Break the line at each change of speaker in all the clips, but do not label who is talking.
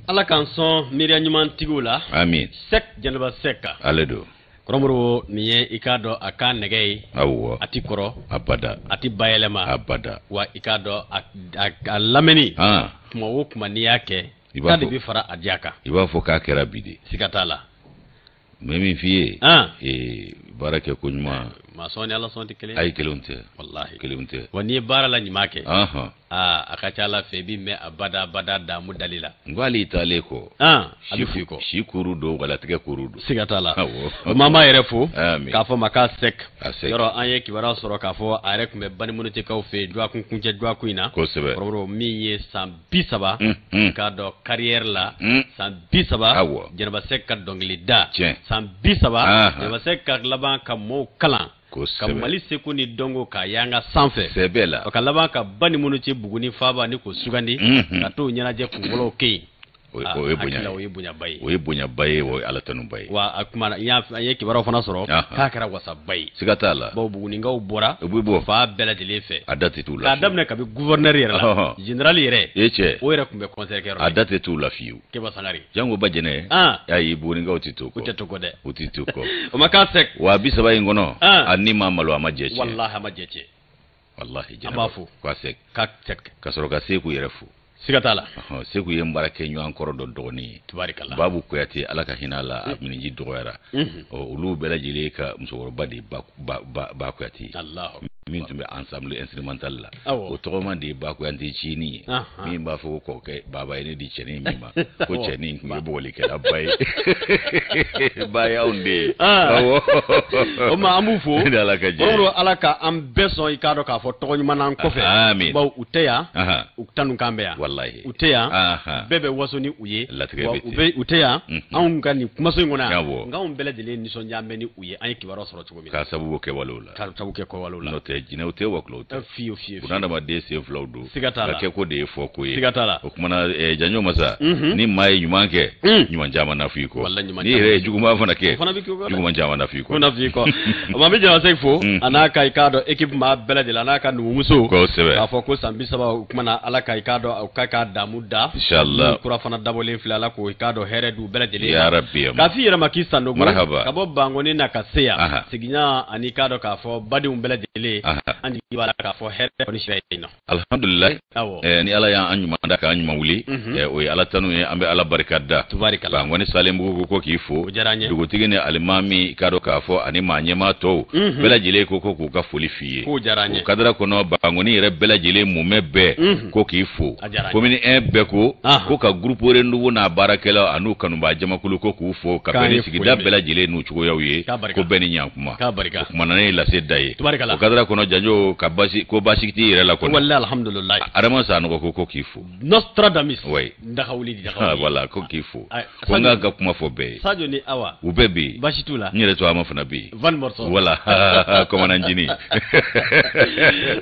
Ala k'an sɔn miiriya ɲuman tigiw la.
Amin.
Sɛk Jɛnɛba Sɛk.
Ale don.
Kɔrɔmoribo, nin ye i k'a dɔn a ka nɛgɛ ye.
Awɔ.
A ti kɔrɔ.
Abada.
A ti bayɛlɛma.
Abada.
Wa i k'a dɔn a lamɛnni.
Han.
Tuma o tuma n'i y'a kɛ.
I b'a
Ta de
fɔ
bɛ fara a diya kan.
I b'a fɔ k'a kɛra bi de.
Siga t'a la.
N bɛ min f'i ye.
Han.
Ee, baara kɛ ko ɲuman.
Maa sɔn ni Ala sɔn tɛ kelen ye.
Ayi, kelenw tɛ.
Walahi.
Kelenw tɛ.
Wa n'i ye baara la ɲuman kɛ.
Anhan.
Aa, a ka ca Ala fɛ i bɛ mɛn a bada bada damu dali la.
N ko hali i taalen kɔ.
Han, a bɛ f'i kɔ.
Si kuru don walatigɛ kuru don.
Siga t'a la.
Awɔ.
O ma an b'a yɛrɛ fo.
Amin.
K'a fɔ ma k'a Sɛk.
A Sɛk.
Yɔrɔ an ye kibaruya sɔrɔ k'a fɔ a yɛrɛ tun bɛ Banimonitekaw fɛ yen dɔgɔkun kuncɛ dɔgɔkun in na.
Kosɛbɛ.
Kɔrɔbɔrɔ min ye san 30. K'a dɔn carrière la. San 30.
Awɔ.
Jɛnɛba Sɛk ka dɔnkili da.
Tiɲɛ.
San 30.
Anhan.
Jɛnɛba Sɛk ka laban ka mɔɔw kalan.
Kosɛbɛ.
Ka Mali seko ni dɔnko k'a yanga sanfɛ.
Sɛbɛ la.
O ka laban ka Banimonite Buguni faaba ni k'o sugandi. Ka t'o ɲɛnajɛ kunfɔlɔw kɛ yen.
O ye bonya
ye. O ye bonyaba ye.
O ye bonyaba ye, o ye Ala tanuba ye.
Wa a kuma na, an ye kibaruyaw fana sɔrɔ. K'a kɛra wasaba ye.
Siga t'a la.
Bawo Bugunikaw bɔra.
U bɛ bɔ.
Fan bɛɛ lajɛlen fɛ.
A da tɛ t'u la.
K'a daminɛ kabi gouverneur yɛrɛ la. Général yɛrɛ.
E cɛ.
O yɛrɛ tun bɛ concert kɛyɔrɔ la.
A da tɛ t'u la fiyewu.
Keba Sangare.
Jango ba jɛnɛ. Ayi, Bugunikaw tɛ to kɔ.
U tɛ to kɔ dɛ.
U tɛ to kɔ.
O ma k'a sɛg.
Wa 30 in kɔnɔ. A ni ma malo a ma jɛ cɛ.
Walahi a ma jɛ cɛ.
Walahi
An b'a fo.
K'a sɛg.
K'a sɛg.
Ka sɔrɔ ka Seku yɛrɛ fo.
Siga t'a la.
Seku ye n baara kɛ ɲɔgɔn kɔrɔ dɔ dɔgɔnin ye.
Tubarikala.
Babu Kuyate, Ala ka hinɛ a la, a miniji dɔgɔyara. Ɔ, olu bɛɛ lajɛlen ka musokɔrɔba de ye Ba Kuyate ye.
Alahu.
Min tun bɛ ensemble instrumental la.
Awɔ.
O tɔgɔma de ye Ba Kuyate cinin ye. Min b'a fɔ ko kɔkɛ baba ye ne di cɛnin min ma. Ko cɛnin tun ye bɔgɔlikɛlaba ye. Ba y'anw de ye. Awɔ.
O ma an b'u fo.
Ni Ala ka jɛ.
Kɔrɔ Ala ka an bɛɛ sɔn i k'a dɔn k'a fɔ tɔgɔ ɲuman n'an kɔfɛ.
Amin.
Bawo u tɛ yan. U tanu kan bɛ yan.
Walahi.
U tɛ yan. Bɛɛ bɛ waso ni u ye.
Latigɛ bɛ ten.
U tɛ yan. Anw ka nin kumaso in kɔnɔ yan.
Awɔ.
Nka anw bɛɛ lajɛlen nisɔndiya bɛ ni u ye. An ye kibaruya sɔrɔ cogo min na.
K'a sababu kɛ walew la.
K'a sababu kɛ kɛwalew la.
N'o tɛ jinɛw tɛ wakulaw tɛ.
Fiyewu fiyewu.
Bunadamaden sen filaw don.
Siga t'a la.
Ka kɛko de ye fɔko ye.
Siga t'a la.
O kumana Janjo masa. Ni maa ye ɲuman kɛ. Ɲuman caman na f'i kɔ.
Walahi ɲuman
N'i yɛrɛ ye juguman fana kɛ.
O fana bɛ k'i kɔ dɛ.
Juguman caman na f'i kɔ.
O na f'i kɔ. O ma an bɛ Jɛnɛba Sɛki fo. A n'a ka i k'a dɔn équipe maa bɛɛ lajɛlen a n'a ka numumuso.
Kosɛbɛ.
K'a fɔ ko san 30 o kumana Ala ka i k'a dɔn u ka k'a damu da.
Inshallah.
Ni kura fana dabɔlen filɛ Ala k'o i k'a dɔn hɛrɛ d'u bɛɛ lajɛlen.
Ya Rabbi.
K'a f'i yɛrɛ ma k'i Sanogo.
Marhaba.
Ka bɔ Bankoni na ka se yan. Sigiɲa ani k'a dɔn k'a fɔ badenw bɛɛ lajɛlen. An jigi b'a la k'a fɔ hɛrɛ kɔni sira yen nɔ.
Alhamdulillah.
Awɔ.
Ni Ala y'an ɲuman da k'an ɲuman wuli. O ye Ala tanu ye, an bɛ Ala barika da.
Tubarikala.
Bankoni Salenbugu ko k'i fo.
O diyara an ye.
Dugutigi ni alimami k'a dɔn k'a fɔ ani maa ɲɛmaa tɔw. Bɛɛ lajɛlen ko k'u ka foli f'i ye.
K'o diyara an ye.
O kadara kɔnɔ Bankoni yɛrɛ bɛɛ lajɛlen mumɛ bɛɛ. Ko k'i fo.
A diyara an ye.
Commune 1 bɛɛ ko. Ko ka groupe Renouveau n'a baarakɛlaw an'u kanubaa jamakulu ko k'u fo. Ka
K'an
bɛn
ye
ni sigida
foli
bɛɛ lajɛlen n'u cogoyaw ye.
K'a barika.
Ko bɛɛ ni ɲankuma.
K'a barika.
O kumana ne ye lase da ye.
Tubarikala.
O kadara kɔnɔ Janjo ka basi ko basi t'i yɛrɛ la kɔni.
Walahi alhamdulilayi.
Adama Sanogo ko k'i fo.
Nostradamus.
Oui.
Ndakawuli di Dakawuli.
Voilà, ko k'i fo.
Ah,
Ko n k'a ka kuma fɔ bɛɛ ye.
Sadio ni Awa.
U bɛɛ bɛ yen.
Basi t'u la.
N yɛrɛ to ama fana bɛ yen.
Van Morceau.
Voilà, commandant Jini.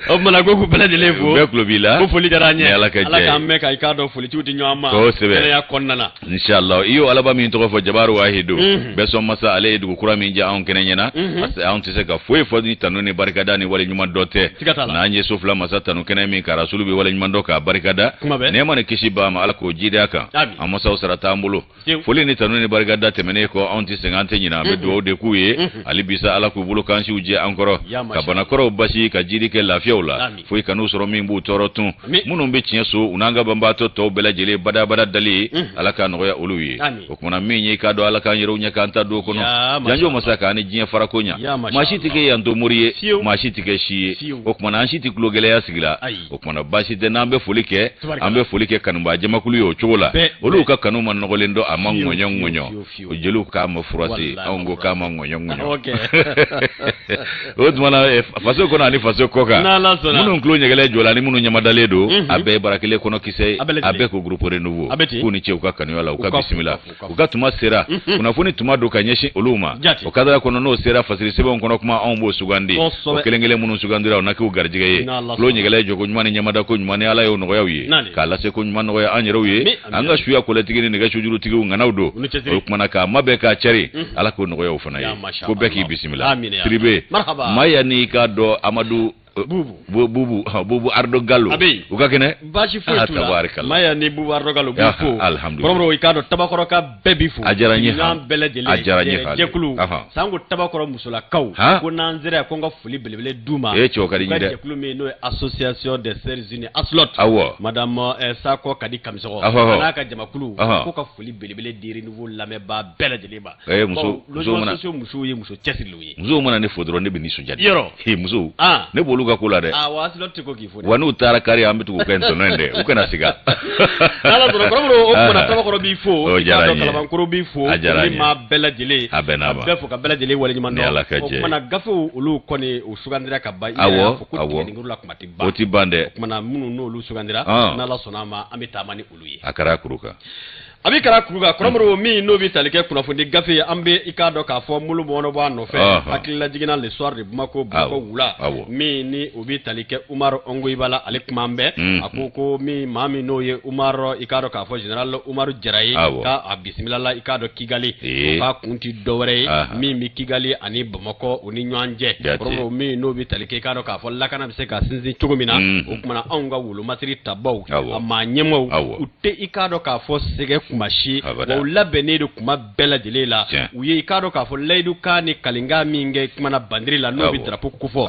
O kumana ko k'u bɛɛ lajɛlen fo.
U bɛɛ tulo b'i la.
Ko foli diyara an ye.
Ni Ala ka jɛ
Ala
ye.
k'an mɛn ka i k'a dɔn foliciw di ɲɔgɔn ma.
Kosɛbɛ.
Kɛnɛya kɔnɔna na.
Inshallah, i y'o Alaba min tɔgɔ fɔ Jabaru Wahidu. Bɛɛ sɔn masa ale ye dugu kura min diya anw kɛnɛ ɲɛna. Parce que anw tɛ se ka foyi fɔ ni tanu ni barikada ni waleɲuman dɔ tɛ.
Siga t'a la.
N'an ye so fila masa tanu kɛnɛ min kan Rasulu bɛ waleɲuman dɔn k'a barikada.
Kuma bɛɛ.
Nɛɛma ni kisi b'a ma Ala k'o jidi a kan.
Amin.
An masaw sara t'an bolo.
Fiyewu.
Foli ni tanu ni barikada tɛmɛnen kɔ anw tɛ sɛgɛn an tɛ ɲinɛ an bɛ dugawu de k'u ye. Hali bi sa Ala k'u bolo kansiw jɛ an kɔrɔ.
Ya
Ka
masha
banakɔrɔw basi ka jidi kɛ lafiyaw la.
Amin.
Foyi kan'u sɔrɔ min b'u tɔɔrɔ tun.
Amin.
Minnu bɛ tiɲɛ so u n'an ka banbaatɔ tɔw bɛɛ lajɛlen badabada dali ye. Ala k'a nɔgɔya olu ye.
Amin.
O kumana min ye k'a dɔn Ala k'an yɛrɛw ɲɛ k'an ta don o kɔnɔ.
Ya masha
Janjo masa k'an ni diɲɛ farako ɲa.
Ya masha
Maa si tɛ kɛ yan to mori ye.
Fiyewu.
Maa si tɛ kɛ si ye.
Fiyewu.
O kumana an si tɛ tulo gɛlɛya sigi la.
Ayi.
O kumana baasi tɛ n'an bɛ foli kɛ.
Tubarikala.
An bɛ foli kɛ kanubaa jamakulu ye o cogo la.
Bɛɛ.
Olu ka kanu ma nɔgɔlen dɔn a ma
Fiyewu,
ŋɔɲɔ
fiyewu,
ŋɔɲɔ.
fiyewu, fiyewu.
O jeliw k'a ma furase.
Walahi,
Anw ko k'a ma ŋɔɲɔ ŋɔɲɔ.
Ok.
O tuma na faso kɔnɔ ani faso kɔ kan.
N'Ala sɔnna.
Minnu tulo ɲɛgɛlɛ jɔ la ni minnu ɲamadalen don. A bɛɛ ye bara kelen kɔnɔ kisɛ ye.
A bɛɛ lajɛlen.
A bɛɛ ko groupe Renouveau.
A bɛ ten.
K'u ni ce u ka kanuya la u ka
U ka
bisimila.
fo, u ka fo.
U ka tuma sera. Kunnafoni tuma don ka ɲɛsin olu ma.
Jate.
O kadara kɔnɔ n'o sera fasiri sɛbɛnw kɔnɔ kuma anw b'o sugandi.
Kosɛbɛ.
O kelen kelen minnu sugandira o na k'u garijɛgɛ ye.
N'Ala
Tulo
sɔnna.
ɲɛgɛlɛ jɔko ɲuman ni ɲamada ko ɲuman ni Ala y'o nɔgɔya u ye.
Nani.
K'a lase ko ɲuman nɔgɔya an yɛrɛw ye.
Amin, amin,
An ka suya kɔlɛtigi ni nɛgɛsujurutigiw ŋanaw don.
U ni cɛsiri.
O kumana k'a mabɛn k'a cɛri. Ala k'o nɔgɔya o fana
Ya
ye.
masha
Ko bɛɛ k'i
Allah.
bisimila.
Amin ya
Sidibe.
Allah. Marhaba.
Maya n'i k'a dɔn Amadu Bubu Bubu Ardo Gallo u ka kɛnɛ
baasi foyi t'u la Maya ni Bubu Ardo Gallo b'u fo alhamdulillah Kɔrɔmɔrɔ i k'a dɔn Tabakɔrɔka bɛɛ b'i fo
a diyara n ye
an bɛɛ lajɛlen
a diyara n ye
jɛkulu sanko Tabakɔrɔ musolakaw ko n'an sera yan ko n ka foli belebele d'u ma
e cɛw ka di n ye dɛ
jɛkulu min n'o ye association des sœurs unies Aslot
awɔ
madame Sakɔ Kadi Kamisɔgɔ a n'a ka jamakulu ko ka foli belebele di Renouveau lamɛnbaa bɛɛ lajɛlen ma
muso
logements sociaux musow ye muso cɛsirilenw ye
musow mana ne fo dɔrɔn ne bɛ nisɔndiya
yɔrɔ
he musow ne b'olu ka ko la dɛ
wa Aslot tɛ ko k'i fo dɛ
wa n'u taara kari an bɛ tugu kɛ ntɔnɔ in dɛ u kana siga
n'Ala sɔnna Kɔrɔmɔrɔ o kumana Tabakɔrɔ b'i fo i k'a dɔn Kalabankɔrɔ b'i fo ni maa bɛɛ lajɛlen
a bɛnna ma
bɛɛ fo ka bɛɛ lajɛlen waleɲuman dɔn o kumana gafew olu kɔni u sugandira ka ban i yɛrɛ y'a fɔ ko tigɛninkuru la kuma tɛ ban
o tɛ ban dɛ
o kumana minnu n'olu sugandira n'Ala sɔnna a ma an bɛ taama ni olu ye
a kɛra kuru kan
a bɛ kɛra kuru kan Kɔrɔmɔrɔ min n'o bɛ tali kɛ kunnafoni gafe ye an bɛ i k'a dɔn k'a fɔ mulu mɔnɔ bɔ a nɔfɛ hakilila jiginna le soir de Bamako Bamakɔ wula min ni o bɛ tali kɛ Umaru Ongoyiba la ale kuma bɛɛ a ko ko min maa min n'o ye Umaru i k'a dɔn k'a fɔ général Umaru Jara ye k'a bisimila la i k'a dɔn Kigali o k'a kun tɛ dɔwɛrɛ ye min bɛ Kigali ani Bamakɔ o ni ɲɔgɔn cɛ Kɔrɔmɔrɔ min n'o bɛ tali kɛ i k'a dɔn k'a fɔ lakana bɛ se ka sinsin cogo min na o kumana anw ka wolomasiri tabaw a maa ɲɛmaaw u tɛ i k'a dɔn k'a fɔ sɛgɛ kuma si wa u labɛnnen don kuma bɛɛ lajɛlen la u ye i k'a dɔn k'a fɔ layidukan ni kalenkan min kɛ kumana bandiri la n'o bɛ drapeau kofɔ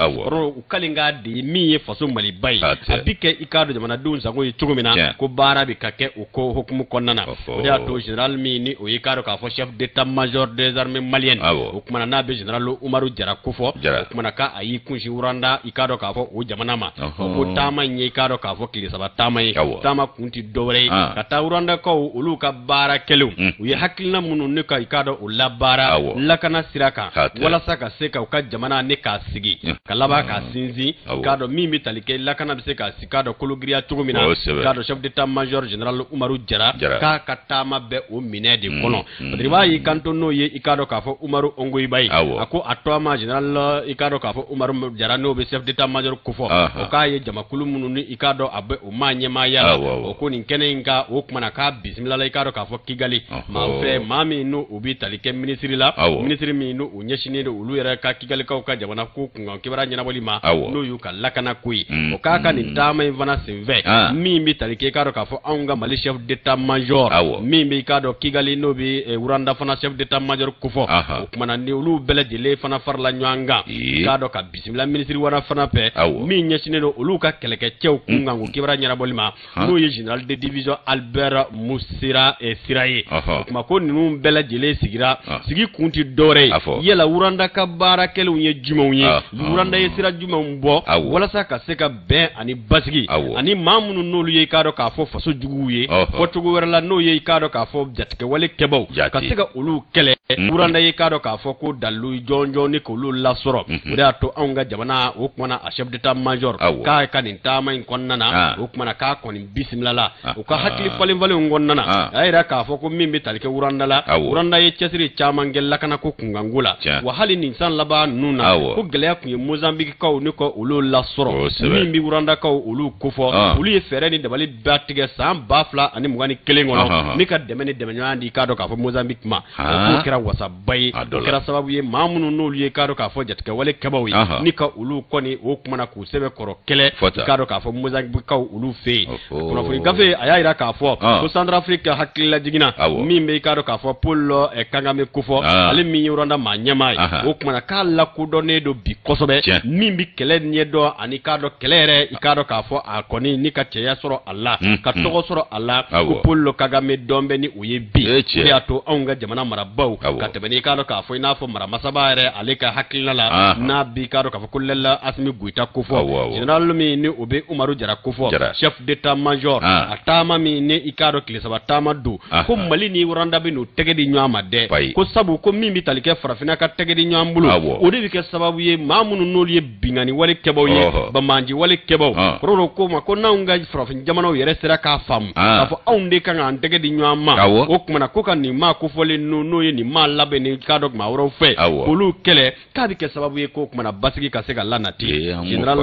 u kalenkan de ye min ye faso Maliba ye a bɛ kɛ i k'a dɔn jamanadenw sago ye cogo min na ko baara bɛ ka kɛ o ko hukumu kɔnɔna na o de y'a to général min ni o ye i k'a dɔn k'a fɔ chef d'état-major des armées maliennes o kumana n'a bɛ général Umaru Jara kofɔ o kumana k'a y'i kunsin Rwanda i k'a dɔn k'a fɔ o jamana ma ko taama in ye i k'a dɔn k'a fɔ tile saba taama ye taama kun tɛ dɔwɛrɛ ye ka taa Rwandakaw olu ka baara kɛlenw u ye hakilina minnu ne ka i k'a dɔn o labaara lakana sira kan walasa ka se ka u ka jamana ne k'a sigi ka laban k'a sinsin i k'a dɔn min bɛ tali kɛ lakana bɛ se ka k'a dɔn kologiriya cogo min na k'a dɔn chef d'état-major général Umaru Jara k'a ka taama bɛ o minɛ de kɔnɔ parce que i b'a y'i kanto n'o ye i k'a dɔn k'a fɔ Umaru Ongoyiba ye a ko a to a ma général i k'a dɔn k'a fɔ Umaru Jara n'o bɛ chef d'état-major kofɔ o k'a ye jamakulu minnu ni i k'a dɔn a bɛ o maa ɲɛmaaya la o ko nin kɛnɛ in kan o kumana k'a bisimila la i k'a dɔn k'a fɔ Kigali maa fɛ maa min n'o o bɛ tali kɛ minisiri la minisiri min n'o ɲɛsinnen don olu yɛrɛ ka Kigalikaw ka jamana ko kunkan kibaruya ɲɛnabɔli ma n'o y'u ka lakana ko ye o k'a ka nin taama in fana senfɛ min bɛ tali kɛ i k'a dɔn k'a fɔ anw ka Mali chef d'état-major min bɛ i k'a dɔn Kigali n'o bɛ Rwanda fana chef d'état-major kofɔ o kumana ni olu bɛɛ lajɛlen fana farala ɲɔgɔn kan i k'a dɔn ka bisimila minisiri wɛrɛ fana fɛ min ɲɛsinnen don olu ka kɛlɛkɛcɛw kunkan ko kibaruya ɲɛnabɔli ma n'o ye général de division Albert Musira Sira ye o tuma ko ninnu bɛɛ lajɛlen sigira sigi kun tɛ dɔwɛrɛ ye yala Rwanda ka baara kɛlenw ye jumɛnw ye Rwanda ye sira jumɛnw bɔ walasa ka se ka bɛn ani basigi ani maa minnu n'olu ye i k'a dɔn k'a fɔ faso juguw ye fɔcogo wɛrɛ la n'o ye i k'a dɔn k'a fɔ jatigɛwale kɛbaw ka se ka olu kɛlɛ Rwanda ye k'a dɔn k'a fɔ ko dalilu jɔnjɔn ni k'olu lasɔrɔ o de y'a to anw ka jamana o kumana a chef d'état-major k'a ka nin taama in kɔnɔna na o kumana k'a kɔni bisimila la u ka hakili falen falenw kɔnɔna na a y'a jira k'a fɔ ko min bɛ tali kɛ Rwanda la Rwanda ye cɛsiri caman kɛ lakanako kunkanko la wa hali nin san laban ninnu na ko gɛlɛya tun ye Mozambiquekaw ni ka olu lasɔrɔ min bɛ Rwandakaw olu kofɔ olu ye fɛɛrɛ ni dabali bɛɛ tigɛ san 2021 kɔnɔ ni ka dɛmɛ ni dɛmɛɲɔgɔnya di i k'a dɔn k'a fɔ Mozambique ma o kɛra wasaba ye o kɛra sababu ye maa minnu n'olu ye k'a dɔn k'a fɔ jatigɛwale kɛbaw ye ni ka olu kɔni o kumana k'u sɛbɛ kɔrɔ kɛlɛ k'a dɔn k'a fɔ Mozambiquekaw olu fɛ yen kunnafoni gafe a y'a jira k'a fɔ ko Centrafrique hakilila jiginna min bɛ i k'a dɔn k'a fɔ Paul Kagame kofɔ ale min ye Rwanda maa ɲɛmaa ye o kumana k'a lakodɔnnen don bi kosɛbɛ min bɛ kɛlɛ ɲɛdɔn ani k'a dɔn kɛlɛ yɛrɛ i k'a dɔn k'a fɔ a kɔni ni ka cɛya sɔrɔ a la ka tɔgɔ sɔrɔ a la ko Paul Kagame dɔn bɛ ni o ye bi o de y'a to anw ka jamana marabaw ka tɛmɛ n'i k'a dɔn k'a fɔ i n'a fɔ maramasaba yɛrɛ ale ka hakilina la n'a b'i k'a dɔn k'a fɔ colonel Asimi Goyita kofɔ général min ni o bɛ Umaru Jara kofɔ chef d'état-major a taama min ni i k'a dɔn tile saba taama don ko Mali ni Rwanda bɛ n'u tɛgɛ di ɲɔgɔn ma dɛ ko sabu ko min bɛ tali kɛ farafinna ka tɛgɛ di ɲɔgɔn bolo o de bɛ kɛ sababu ye maa minnu n'olu ye binkanni wale kɛbaw ye banbaanci wale kɛbaw kɔrɔ ko ma ko n'anw ka farafin jamanaw yɛrɛ sera k'a faamu k'a fɔ anw de kan k'an tɛgɛ di ɲɔgɔn ma o kumana ko ka nin maa kofɔlen ninnu n'o ye nin maa labɛn ni k'a dɔn maa wɛrɛw fɛ olu kɛlɛ k'a bɛ kɛ sababu ye ko kumana basigi ka se ka lanati. Général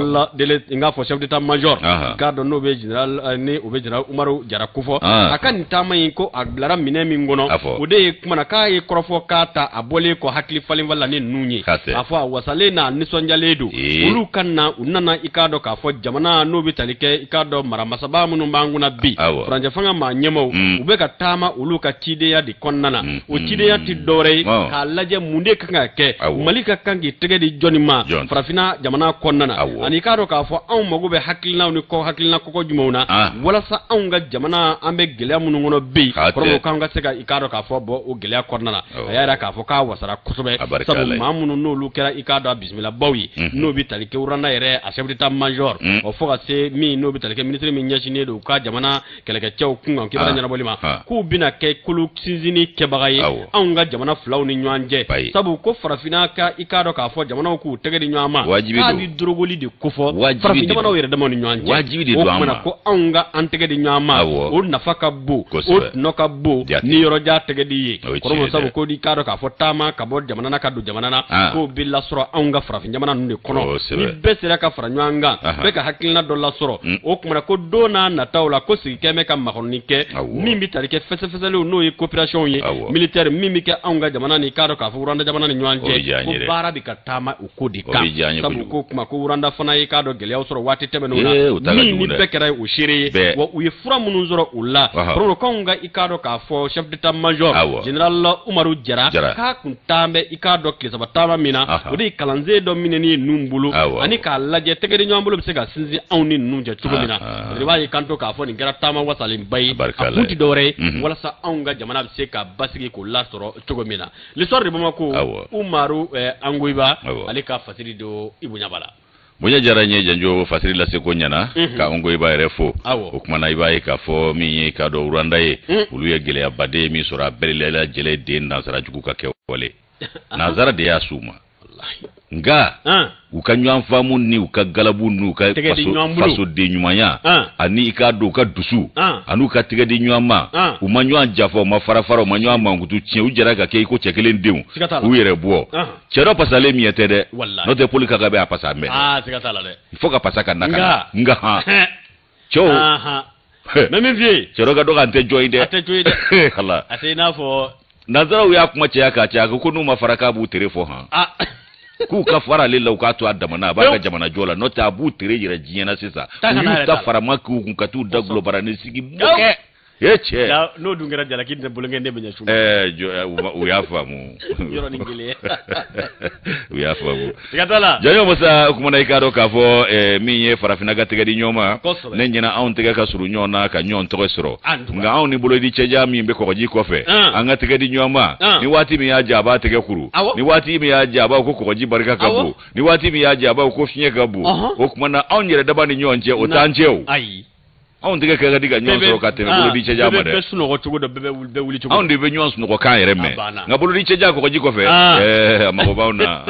n k'a fɔ chef d'état major k'a dɔn n'o bɛ général ni o bɛ général Umaru Jara kofɔ, a ka nin taama in ko a bilara minɛn min kɔnɔ, o de ye kumana k'a ye kɔrɔfɔ k'a ta a bɔlen kɔ hakili falen la ni ninnu ye, a fɔ a wasalen n'a nisɔndiyalen don olu ka na. U nana i k'a dɔn k'a fɔ jamana n'o bɛ tali kɛ i k'a dɔn maramasaba minnu b'an kunna bi, furancɛ fanga maa ɲɛmaw, u bɛ ka taama olu ka cidenya de kɔnɔna na. O cidenya tɛ dɔwɛrɛ ye k'a lajɛ mun de kan ka kɛ, Mali ka kan k'i tɛgɛ di jɔnni ma farafinna jamana kɔnɔna na, ani k'a dɔn k'a fɔ anw mago bɛ hakilinaw ni kɔ hakilina kɔkɔ jumɛnw na walasa anw ka jamana, an bɛ gɛlɛya minnu kɔnɔ bi, kɔrɔbɔ k'an ka se ka i k'a dɔn k'a fɔ bɔ o gɛlɛya kɔnɔna na. A y'a yira k'a fɔ k'a wasara kosɛbɛ, sabu maa minnu n'olu kɛra i k'a dɔn a bisimilabaw ye, n'o bɛ tali kɛ Rwanda yɛrɛ a chef d'état major, o fo ka se min n'o bɛ tali kɛ ministre min ɲɛsinnen don u ka jamana kɛlɛkɛcɛw kun kan kibaruya ɲɛnabɔli ma, k'u bɛna kɛ kolo sinsinni kɛbaga ye anw ka jamana filaw ni ɲɔgɔn cɛ, sabu ko farafinna ka i k'a dɔn k'a fɔ jamanaw k'u tɛgɛ di ɲɔgɔn ma, k'a bɛ dorogoli de kofɔ farafin jamanaw yɛrɛ damaw ni ɲɔgɔn
cɛ.
O kumana ko anw ka an tɛgɛ di ɲɔgɔn ma, o nafa ka bon, o tɔnɔ ka bon ni yɔrɔjan tɛgɛ di ye. Kɔrɔbɔ sabu ko i k'a dɔn k'a fɔ taama ka bɔ jamana na ka don jamana na, k'o bɛ lasɔrɔ anw ka farafin jamana ninnu de kɔnɔ. Ni bɛɛ sera ka fara ɲɔgɔn kan, bɛɛ ka hakilina dɔ lasɔrɔ, o kumana ko don n'a nataw la, ko sigi kɛ bɛ ka makɔnɔni kɛ min bɛ tali kɛ fɛsɛfɛsɛliw, n'o ye coopération ye militaire min bɛ kɛ anw ka jamana ni k'a dɔn k'a fɔ Rwanda jamana ni ɲɔgɔn cɛ, ko baara bɛ ka taama o ko de kan, sabu ko kuma ko Rwanda fana ye k'a dɔn gɛlɛyaw sɔrɔ waati tɛmɛnenw na, min ni bɛɛ kɛra o seere ye, wa u ye fura minnu sɔrɔ o la. Kɔrɔ k'anw ka i k'a dɔn k'a fɔ chef d'état major général Umaru Jara k'a kun taa bɛ i k'a dɔn tile saba taama min na, o de ye kalansen dɔ minɛni ye ninnu bolo, ani k'a lajɛ tɛgɛ di ɲɔgɔn bolo bɛ se ka sinsin anw ni ninnu cɛ cogo min na. I b'a ye kanto k'a fɔ nin kɛra taama wasalenba ye, a kun tɛ dɔwɛrɛ ye walasa anw ka jamana bɛ se ka basigi k'o lasɔrɔ cogo min na. L'histoire de Bamako, Umaru Angoyiba, ale ka fasiri don i bonya b'a la.
Bonya diyara n ye. Janjo fasiri lase ko ɲɛna ka Ongoyiba yɛrɛ fo. O kumana i b'a ye k'a fɔ min ye k'a dɔn Rwanda ye, olu ye gɛlɛyabaden min sɔrɔ, a bɛɛ lajɛlen den nansara jugu ka kɛwale, nansara de y'a s'u ma. Nka u ka ɲɔgɔn faamu ni u ka galabu n'u ka fasoden ɲumanya ani i k'a dɔn u ka dusu ani u ka tɛgɛ di ɲɔgɔn ma, u ma ɲɔgɔn jafa, u ma fara fara, u ma ɲɔgɔn mankutu tiɲɛ, u jɛra ka kɛ i ko cɛ kelen denw k'u yɛrɛ bɔ. Cɛ dɔ pasalen min tɛ dɛ, n'o tɛ Paul Kagame a pasa mɛn, il faut ka pasa ka na ka na. Nka cɛw
mɛ min f'i ye,
cɛ dɔ ka dɔgɔ an tɛ jɔ ye dɛ.
A tɛ jɔ ye dɛ.
Hala.
A tɛ i n'a fɔ
nanzaraw y'a kuma caya k'a caya ko n'u ma fara k'a b'u tere fɔ han, k'u ka fara ale la, u k'a to a damana, a b'a ka jamana jɔ la, n'o tɛ a b'u tere yɛrɛ diɲɛ na sisan. U y'u ta farama k'u kun ka t'u da gulɔbarani sigi mɔkɛ e cɛ.
N'o dun kɛra jalaki tɛ bolonkɛ ne bɛ ɲɛ su.
Ɛɛ, u y'a faamu.
Yɔrɔnin kelen.
U y'a faamu.
Siga t'a la.
Janjo masa, o kumana i k'a dɔn k'a fɔ min ye farafinna ka tɛgɛ di ɲɔgɔn ma, ne ɲɛna anw tɛgɛ ka surun ɲɔgɔn na ka ɲɔgɔn tɔgɔ sɔrɔ, nka anw ni bolodi cɛja min bɛ kɔgɔji kɔfɛ, an ka tɛgɛ di ɲɔgɔn ma, ni waati min y'a diya a b'a tɛgɛ kuru, ni waati min y'a diya a b'a ko kɔgɔji barika ka bon, ni waati min y'a diya a b'a ko fiɲɛ ka bon. O kumana anw yɛrɛ daba ni ɲɔgɔn cɛ, o t'an cɛ o.
Ayi.
Anw tɛgɛ kɛ ka di ka ɲɔgɔn sɔrɔ ka tɛmɛ bolodi cɛja ma dɛ.
Bɛɛ bɛ sunɔgɔ cogo dɔ, bɛɛ bɛ wuli, bɛɛ wuli cogo.
Anw de bɛ ɲɔgɔn sunɔgɔ kan yɛrɛ mɛn, nka bolodi cɛja kɔgɔji kɔfɛ, ɛɛ, a mago b'anw na,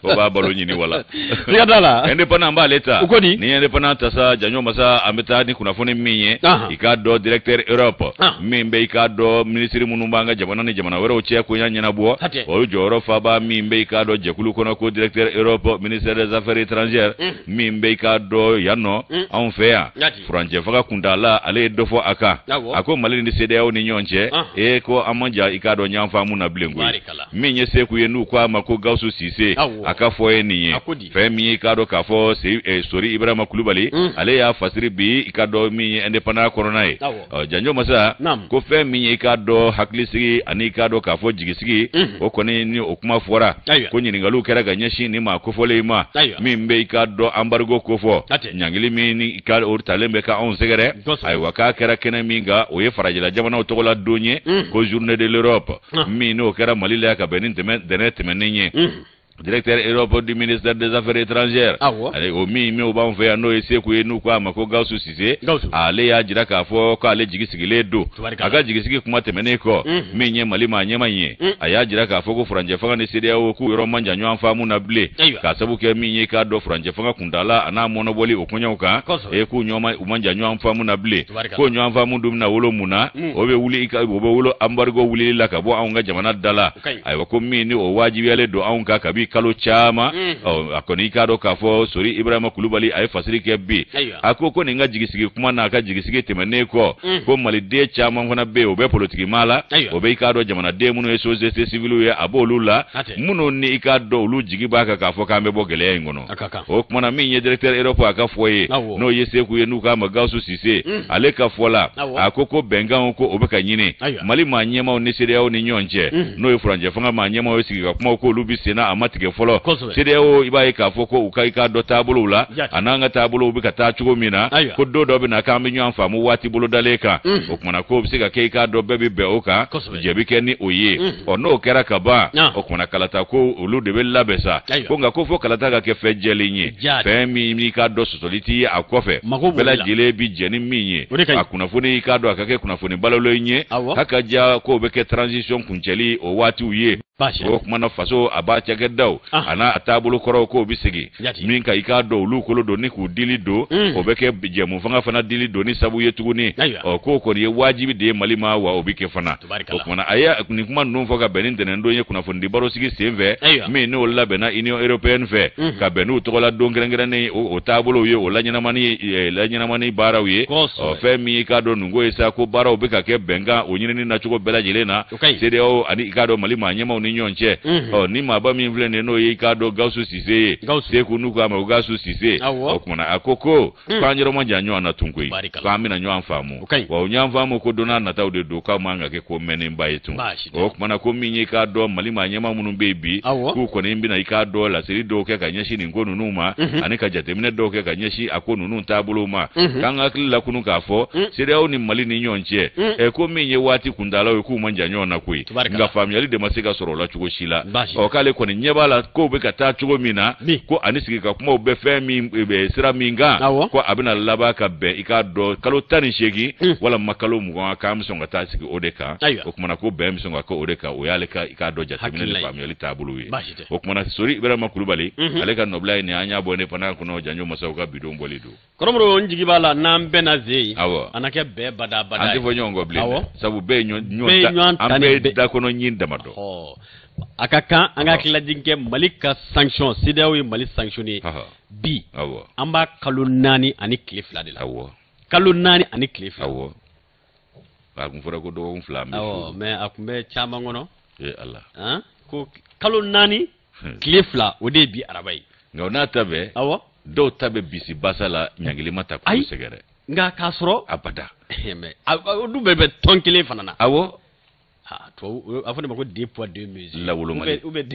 o b'a balo ɲini wala.
Siga t'a la.
Indépendant an b'ale ta.
O ko di?
Ni indépendant ta sa, Janjo masa, an bɛ taa ni kunnafoni min ye, i k'a dɔn directeur Europe min bɛ i k'a dɔn minisiri minnu b'an ka jamana ni jamana wɛrɛw cɛ ko ɲɛ ɲɛnabɔ, o jɔyɔrɔ faba min bɛ i k'a dɔn jɛkulu kɔnɔ ko directeur Europe ministère des affaires étrangères min bɛ i k'a dɔn yan nɔ anw fɛ yan, furancɛ faga kuntaala, ale ye dɔ fɔ a kan. A ko Mali ni CEDEAO ni ɲɔgɔn cɛ, e ko an man ja i k'a dɔn ɲɔgɔn faamu na bilen koyi. Min ye Seku ye, n'u ko a ma ko Gawusu Sise, a ka fɔ ye nin ye. Fɛn min ye i k'a dɔn k'a fɔ Sori Ibrahima Kulubali, ale y'a fasiri bi i k'a dɔn min ye indépendant kɔnɔna ye. Janjo masa, ko fɛn min ye i k'a dɔn hakilisigi ani i k'a dɔn k'a fɔ jigisigi, o kɔni ni o kuma fɔra ko ɲininkaliw kɛra ka ɲɛsin nin maa kofɔlen ma min bɛ i k'a dɔn embargo kofɔ, ɲangili min ni ka o talen bɛ ka anw sɛgɛrɛ. Ayiwa, k'a kɛra kɛnɛ min kan, o ye farajɛla jamanaw tɔgɔla don ye ko journée de l'Europe min n'o kɛra Mali la ka bɛn ni dɛnɛ tɛmɛnen ye. Directeur Europe du ministère des Affaires étrangères, ale o min o b'anw fɛ yan, n'o ye Seku ye, n'u ko a ma ko Gawusu Sise, ale y'a jira k'a fɔ k'ale jigi sigilen don. A ka jigisigi kuma tɛmɛnen kɔ, min ye Mali maa ɲɛma ye, a y'a jira k'a fɔ ko furancɛ fanga ni CEDEAO k'u yɔrɔ man jan ɲɔgɔn faamu na bilen, k'a sabu kɛ min ye k'a dɔn furancɛ fanga kuntaala a n'a mɔnɔbɔli o koɲɛw kan, e k'u u man jan ɲɔgɔn faamu na bilen. Ko ɲɔgɔn faamu dun bɛna wolo mun na? O bɛ wuli, o bɛ wolo embargo wulili la ka bɔ anw ka jamana da la. Ayiwa, ko min ni o wajibiyalen don anw kan kabi kalo caman. A kɔni, i k'a dɔn k'a fɔ Sori Ibrahima Kulubali, a ye fasiri kɛ bi. A ko ko nin ka jigisigi kuma n'a ka jigisigi tɛmɛnen kɔ, ko maliden caman fana bɛ yen, o bɛ politiki maa la, o bɛ i k'a dɔn jamanaden minnu ye société civile ye, a b'olu la, minnu ni i k'a dɔn olu jigi b'a kan k'a fɔ k'an bɛ bɔ gɛlɛya in kɔnɔ. O kumana, min ye directeur Europe a ka fɔ ye, n'o ye Seku ye, n'u k'a ma Gawusu Sise, ale ka fɔ la, a ko ko bɛnkanw ko o bɛ ka ɲini Mali maa ɲɛmaw ni CEDEAO ni ɲɔgɔn cɛ, n'o ye furancɛ fanga maa ɲɛmaw ye, sigi ka kumaw k'olu bɛ senna, a ma tigɛ fɔlɔ. CEDEAO, i b'a ye k'a fɔ ko u ka i k'a dɔn taabolow la, a n'an ka taabolow bɛ ka taa cogo min na, ko don dɔ bɛ na k'an bɛ ɲɔgɔn faamu waati bolodalen kan. O kumana, k'o bɛ se ka kɛ, i k'a dɔn bɛɛ bɛ bɛn o kan, jɛ bɛ kɛ ni o ye. Ɔ, n'o kɛra ka ban, o kumana, kalata ko olu de bɛ labɛn sa. Ko nka ko fo kalata ka kɛ fɛn jɛlen ye, fɛn min n'i k'a dɔn sɔsɔli t'i ye a kɔfɛ, bɛɛ lajɛlen bi jɛ ni min ye. A kunnafoni, i k'a dɔn a ka kɛ kunnafoni balolen ye, haka diya k'o bɛ kɛ transition kuncɛli o waatiw ye. O kumana, faso a b'a cakɛdaw a n'a taabolo kɔrɔw k'o bɛ segin min ka, i k'a dɔn olu kolo don ni k'u dili don, o bɛ kɛ jɛmu fanga fana dili don ni sabu ye tuguni. Ɔ, k'o kɔni ye wajibi de ye Mali ma, wa o bɛ kɛ fana. O kumana, a ye nin kuma ninnu fɔ ka bɛn ni ntɛnɛndon ye kunnafonidi barosigi sen fɛ, min n'o labɛnna Union européenne fɛ, ka bɛn n'u tɔgɔla don kɛrɛnkɛrɛnnen o taabolow ye, o laɲɛnamani baaraw ye. Ɔ, fɛn min i k'a dɔn nin ko ye sa, ko baaraw bɛ ka kɛ bɛnkan o ɲinini na cogo bɛɛ lajɛlen na CEDEAO ani i k'a dɔn Mali maa ɲɛmaw ni ɲɔgɔn cɛ. Ɔ, ni maaba min filɛ nin ye, n'o ye i k'a dɔn Gawusu Sise ye, Seku n'u k'a ma ko Gawusu Sise, o kumana, a ko ko k'an yɔrɔ ma jan ɲɔgɔn na tun koyi, k'an bɛna ɲɔgɔn faamu, wa o ɲɔgɔn faamu ko don n'a nataw de don, k'aw man ka kɛ ko mɛnnenba ye tun. O kumana, ko min ye i k'a dɔn Mali maa ɲɛmaa minnu bɛ yen bi, k'u kɔni bɛna i k'a dɔn laseli dɔw kɛ ka ɲɛsin nin ko ninnu ma, ani ka jateminɛ dɔw kɛ ka ɲɛsin a ko ninnu taabolow ma. K'an ka hakili lakunu k'a fɔ CEDEAO ni Mali ni ɲɔgɔn cɛ, ɛ, ko min ye waati kuntaalaw ye, k'u man jan ɲɔgɔn na koyi, nka faamuyali de ma se ka sɔrɔ o la cogo si la. Ɔ, k'ale kɔni ɲɛ b'a la kow bɛ ka taa cogo min na, ko ani sigi ka kumaw bɛ fɛn min sira min kan, ko a bɛna laban ka bɛn i k'a dɔn kalo 18 walima kalo 20, k'an bɛ sɔn ka taa sigi o de kan. O kumana, ko bɛn bɛ sɔn ka kɛ o de kan. O y'ale ka i k'a dɔn jateminɛ ni faamuyali taabolo ye. O kumana, Sori Ibrahima Kulubali, ale ka nɔbila ye nin, an y'a bɔ ne fana kɔnɔ janjo masaw ka bidon bɔli don.
Kɔrɔmɔrɔ, n jigi b'a la n'an bɛnna ze yen,
awɔ,
a na kɛ bɛɛ bada bada.
An tɛ fɔ ɲɔgɔn kɔ bilen, sabu bɛɛ ye ɲɔgɔn, an bɛɛ da kɔnɔ ɲin damadɔ.
A ka kan an ka hakililajigin kɛ Mali ka sanction, CEDEAO ye Mali sanctionné bi, an b'a kalo 4 ani tile 2 de la. Kalo 4 ani tile 2.
Awɔ, a kun fɔra ko dɔgɔkun 2.
Awɔ, mais a kun bɛ caman kɔnɔ.
Ee Ala.
Ko kalo 4 tile 2, o de ye bi araba ye.
Nka o n'a ta bɛɛ, dɔw ta bɛ bisi basa la, ɲangili ma ta k'u sɛgɛrɛ.
Nka k'a sɔrɔ
abada.
Mais olu bɛɛ bɛ tɔn kelen fana na. Tubabu a fɔ ne ma ko deux poids deux mesures.
Lawolomali.
Ou bien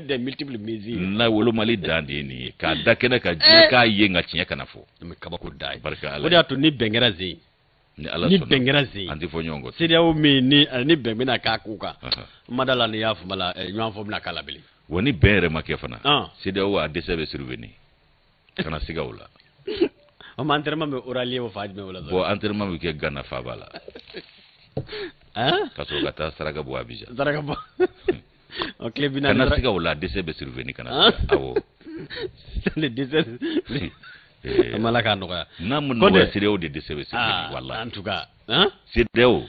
des multiples mesures.
Lawolomali dan de ye nin ye, k'a da kɛnɛ ka diɲɛ k'a ye, nka tiɲɛ kana fɔ.
Mais kabako da ye.
Barika Ala.
O de y'a to ni bɛn kɛra zen.
Ni Ala
ni bɛn kɛra zen.
An tɛ fɔ ɲɔgɔn kɔ.
CEDEAO min ni bɛn bɛna k'a ko kan. N ma da la ni y'a faamu la, ɲɔgɔn fɔ bɛna k'a la bilen.
Wa ni bɛn yɛrɛ ma kɛ fana, CEDEAO a dɛsɛ bɛ survenir, kana siga o la.
O ma enterrement bɛ aura lieu o fa jumɛn o la?
Bon, enterrement bɛ kɛ Gana faaba la. Ka sɔrɔ ka taa saraka bɔ Abidjan.
Saraka bɔ. O tile 40.
Kana siga o la, dɛsɛ bɛ survenir, kana siga. Awɔ.
Le dɛsɛ. An b'Ala k'a nɔgɔya.
N'a ma nɔgɔya, CEDEAO de dɛsɛ bɛ survenir walahi.
En tout cas.
CEDEAO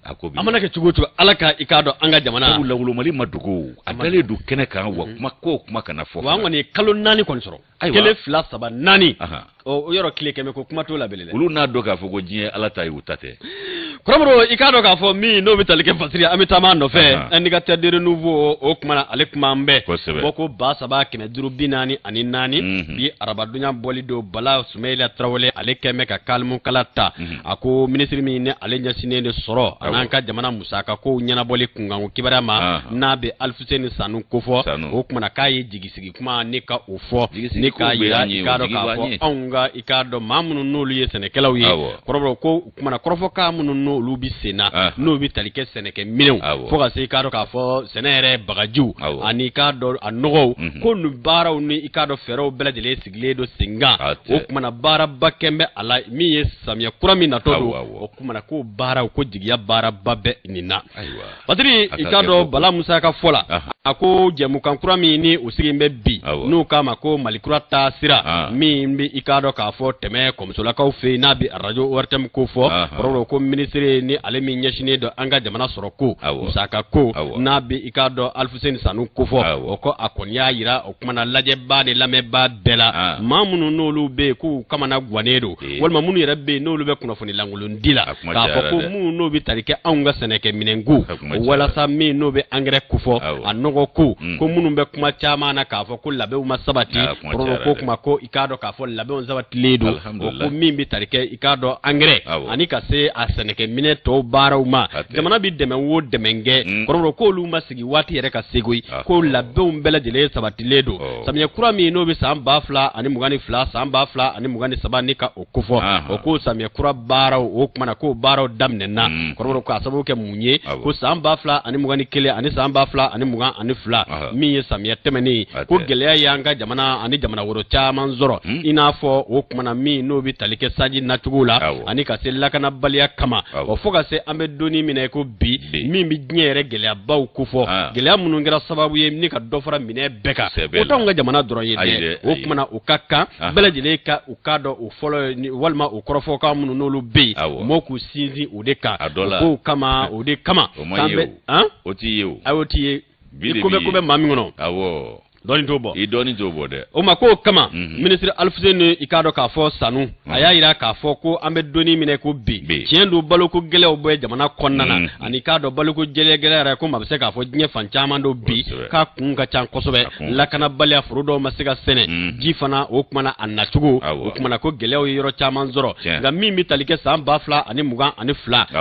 a ko bi.
An mana kɛ cogo o cogo, Ala ka i k'a dɔn an ka jamana.
Sabu lawolomali ma dogo, a dalen don kɛnɛ kan, wa kuma ko kuma kana fɔ.
Wa an kɔni ye kalo 4 kɔni sɔrɔ. Kelen, fila, saba, naani. O yɔrɔ tile 100 ko kuma t'o la bilen dɛ.
Olu n'a dɔn k'a fɔ ko diɲɛ Ala ta ye, u ta tɛ.
Kɔrɔmɔrɔ, i k'a dɔn k'a fɔ min n'o bɛ tali kɛ fasiri, an bɛ taama a nɔfɛ. Indicateur de renouveau, o kuma na ale kuma an bɛɛ. Bɔ ko 3544. Bi arabadonya bɔli don, Bala Sumayila Tarawele, ale kɛn bɛ ka kalimukala ta. A ko minisiri min ni ale ɲɛsinnen de sɔrɔ a n'an ka jamana musaka kow ɲɛnabɔli kunkanko kibaruya ma, n'a bɛ Alifuseni Sanu kofɔ, o kuma na k'a ye jigisigi kuma ni ka o fɔ, ni k'a yira i k'a dɔn k'a fɔ anw ka i k'a dɔn maa minnu n'olu ye sɛnɛkɛlaw ye. Kɔrɔbɔrɔ ko o kuma na kɔrɔfɔkan minnu n'o n'olu bɛ sen na, n'o bɛ tali kɛ sɛnɛkɛ minɛnw, fo ka se i k'a dɔn k'a fɔ sɛnɛ yɛrɛ bagajiw ani i k'a dɔn a nɔgɔw, ko nin baaraw ni i k'a dɔn fɛɛrɛw bɛɛ lajɛlen sigilen don sen kan. O kumana baaraba kɛn bɛ a la min ye samiyɛ kura min natɔ don, o kumana ko baaraw ko jigiya baaraba bɛ nin na. Patiri, i k'a dɔn Bala Musa ka fɔ la, a ko jɛmukan kura min ni o sigi bɛ bi, n'u k'a ma ko Mali kura taa sira, min bɛ i k'a dɔn k'a fɔ tɛmɛ kɔmusolakaw fɛ yen, n'a bɛ arajo ORTM ko fɔ, kɔrɔ ko minisiri ni ale min ɲɛsinnen don an ka jamana sɔrɔ ko musaka ko, n'a bɛ i k'a dɔn Alifuseni Sanu ko fɔ, o ko a kɔni y'a jira o kumana lajɛbaa ni lamɛnbaa bɛɛ la, maa minnu n'olu bɛ yen k'u kamana gannen don, walima minnu yɛrɛ bɛ yen n'olu bɛ kunnafoni lankolon di la, k'a fɔ ko minnu n'o bɛ tali kɛ anw ka sɛnɛkɛ minɛnko, walasa min n'o bɛ angɛrɛ kofɔ, a nɔgɔ ko, ko minnu bɛ kuma caman na k'a fɔ ko labɛnw ma sabati, kɔrɔ ko kuma ko i k'a dɔn k'a fɔ labɛnw sabatilen don, o ko min bɛ tali kɛ i k'a dɔn angɛrɛ ani ka se a sɛnɛkɛ minɛn tɔw baaraw ma, jamana bɛ dɛmɛ o dɛmɛ kɛ, kɔrɔ k'olu ma sigi waati yɛrɛ ka seko ye, ko labɛnw bɛɛ lajɛlen sabatilen don. Samiyɛ kura min n'o bɛ san 2022 san 2023 ni ka o kofɔ, o ko samiyɛ kura baaraw, o kumana k'o baaraw daminɛna, kɔrɔ k'a sababu kɛ mun ye, ko san 2021 ani san 2022 min ye samiyɛ tɛmɛnen, ko gɛlɛya y'an ka jamana ani jamana wɛrɛ caman sɔrɔ, i n'a fɔ o kumana min n'o bɛ tali kɛ sanji nacogo la ani ka se lakanabaliya kama, o fo ka se an bɛ donni min na ko bi, min bɛ diɲɛ yɛrɛ gɛlɛyabaw kofɔ, gɛlɛya minnu kɛra sababu ye ni ka dɔ fara minɛn bɛɛ kan, o t'anw ka jamana dɔrɔn ye dɛ, o kumana o ka kan bɛɛ lajɛlen ka u k'a dɔn o fɔlɔ walima o kɔrɔfɔkan minnu n'olu bɛ yen, mɔgɔw k'u sinsin o de kan, o kama o de kama
o t'i ye o,
o t'i ye i ko bɛ maa min kɔnɔ,
awɔ,
dɔɔni t'o bɔ,
i dɔɔni t'o bɔ dɛ.
O ma k'o kama minisiri Alifuseni i k'a dɔn k'a fɔ Sanu a y'a jira k'a fɔ ko an bɛ donni minɛ ko bi, tiɲɛ don baloko gɛlɛyaw bɛ jamana kɔnɔna na, ani k'a dɔn baloko gɛlɛya yɛrɛ ko maa bɛ se k'a fɔ diɲɛ fan caman don bi k'a kun ka ca kosɛbɛ, lakanabaliya, foro dɔw ma se ka sɛnɛ, ji fana o kumana a nacogo, o kumana ko gɛlɛyaw ye yɔrɔ caman sɔrɔ, nka min bɛ tali kɛ san 2022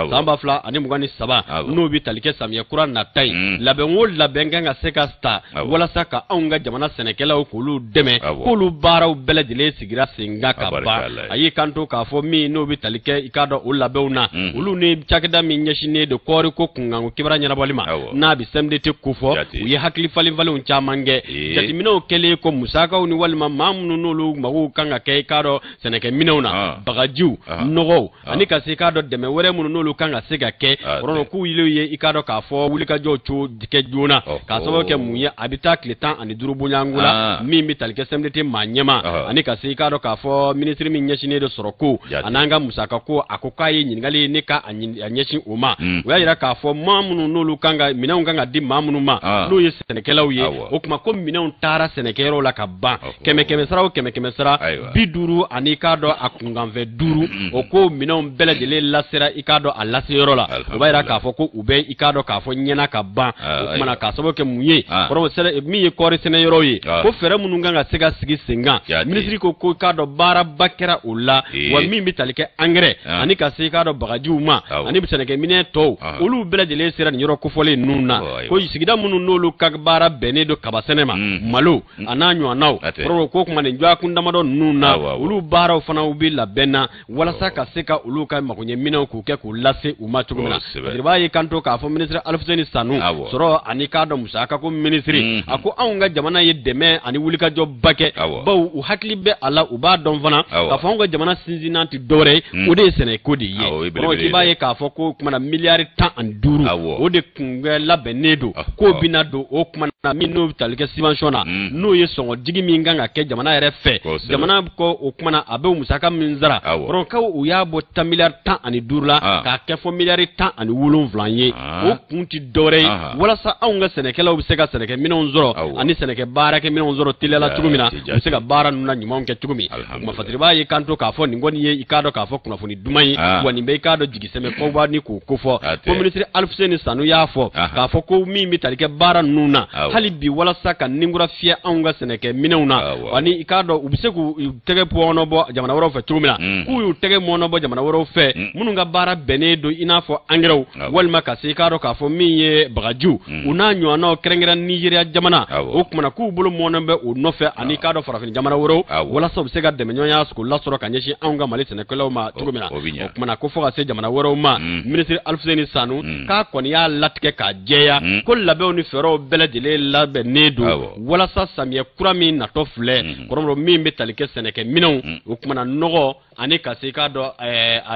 san 2023 n'o bɛ tali kɛ samiyɛ kura nata ye, labɛn o labɛn kan ka se ka ta walasa ka anw ka jamana sɛnɛkɛlaw k'olu dɛmɛ, k'olu baaraw bɛɛ lajɛlen sigira sen kan ka ban. A y'i kanto k'a fɔ min n'o bɛ tali kɛ i k'a dɔn o labɛnw na, olu ni cakɛda min ɲɛsinnen don kɔɔri ko kunkanko kibaruya ɲɛnabɔli ma, n'a bɛ CMDT kofɔ, u ye hakili falenfalenw caman kɛ, jateminɛw kɛlen ko musakaw ni walima maa minnu n'olu magow kan ka kɛ i k'a dɔn sɛnɛkɛminɛnw na, bagajiw, nɔgɔw, ani ka se i k'a dɔn dɛmɛ wɛrɛ minnu n'olu kan ka se ka kɛ, kɔrɔ k'u ye i k'a dɔn k'a fɔ wulikajɔw cogo kɛ joona, k'a sababu kɛ mun ye, a bɛ taa tile 15 bonyanko la, min bɛ tali kɛ CMDT maa ɲɛma, ani ka se i k'a dɔn k'a fɔ minisiri min ɲɛsinnen don sɔrɔ ko a n'an ka musaka ko, a ko k'a ye ɲininkali ne ka a ɲɛsin o ma. O y'a jira k'a fɔ maa minnu n'olu kan ka minɛnw kan ka di maa minnu ma, n'o ye sɛnɛkɛlaw ye, o tuma ko minɛnw taara sɛnɛkɛyɔrɔw la ka ban, 100 sara o 100 sara 50 ani k'a dɔn a kunkanfɛ 5, o ko minɛnw bɛɛ lajɛlen lasera i k'a dɔn a laseyɔrɔ la. O b'a jira k'a fɔ ko u bɛ i k'a dɔn k'a fɔ ɲɛna ka ban. O kumana k'a sababu kɛ mun ye, kɔrɔ min ye kɔɔri sɛnɛyɔrɔw ye, ko fɛɛrɛ minnu kan ka se ka sigi sen kan, minisiri ko ko k'a dɔn baaraba kɛra o la, wa min bɛ tali kɛ angɛrɛ ani ka se i k'a dɔn bagajiw ma ani sɛnɛkɛminɛn tɔw, olu bɛɛ lajɛlen sera nin yɔrɔ kofɔlen ninnu na, ko sigida minnu n'olu ka baara bɛnnen don kaba sɛnɛ ma, malo a n'a ɲɔgɔnnaw, kɔrɔ ko kuma nin dɔgɔkun damadɔ ninnu na, olu baaraw fana bɛ labɛn na walasa ka se ka olu ka magoɲɛminɛnw k'u kɛ k'u lase u ma cogo min na. I b'a ye kanto k'a fɔ minisiri Alifuseni Sanu sɔrɔ ani k'a dɔn musaka ko minisiri, a ko anw ka jamana ye dɛmɛ ani wulikajɔba kɛ, bawo u hakili bɛ a la, u b'a dɔn fana k'a fɔ anw ka jamana sinsinnan tɛ dɔwɛrɛ ye, o de ye sɛnɛko de ye. Kɔrɔ i b'a ye k'a fɔ ko kumana miliyari 15 o de kun labɛnnen don, k'o bɛna don o kuma na min n'o bɛ tali kɛ subvention na, n'o ye sɔngɔ jigi min kan ka kɛ jamana yɛrɛ fɛ, jamana ko o kumana a bɛ musaka min sara, kɔrɔ ko u y'a bɔ miliyari 15 la k'a kɛ fɔ miliyari 17 ye. O kun tɛ dɔwɛrɛ ye, walasa anw ka sɛnɛkɛlaw bɛ se ka sɛnɛkɛminɛnw sɔrɔ ani sɛnɛkɛ baarakɛminɛnw sɔrɔ teliya la cogo min na, u bɛ se ka baara ninnu na ɲumanw kɛ cogo min. O kuma Fatiriba ye kanto k'a fɔ nin kɔni ye i k'a dɔn k'a fɔ kunnafoni duman ye, wa nin bɛ i k'a dɔn jigisɛmɛ koba ni k'o kofɔ. Ko minisiri Alifuseni Sanu y'a fɔ k'a fɔ ko min bɛ tali kɛ baara ninnu na hali bi, walasa ka ninkura fiyɛ anw ka sɛnɛkɛminɛnw na, ani i k'a dɔn u bɛ se k'u tɛgɛ mɔɔnɔbɔ jamana wɛrɛw fɛ cogo min na, k'u y'u tɛgɛ mɔɔnɔbɔ jamana wɛrɛw fɛ minnu ka baara bɛnnen don i n'a fɔ angɛrɛw, walima ka se i k'a dɔn k'a fɔ min ye bagajiw, u n'a ɲɔgɔnnaw, kɛrɛnkɛrɛn Nizeriya jamana, o kumana k'u bolo mɔɔnen bɛ o nɔfɛ ani k'a dɔn farafin jamana wɛrɛw walasa u bɛ se ka dɛmɛɲɔgɔnya k'o lasɔrɔ ka ɲɛsin anw ka Mali sɛnɛkɛlaw ma cogo min na. O kumana ko fo ka se jamana wɛrɛw ma, minisiri Alifuseni Sanu k'a kɔni y'a latigɛ k'a jɛya ko labɛnw ni fɛɛrɛw bɛɛ lajɛlen labɛnnen don walasa samiyɛ kura min natɔ filɛ, kɔrɔmɔrɔ min bɛ tali kɛ sɛnɛkɛminɛnw, o kumana nɔgɔ ani ka se k'a dɔn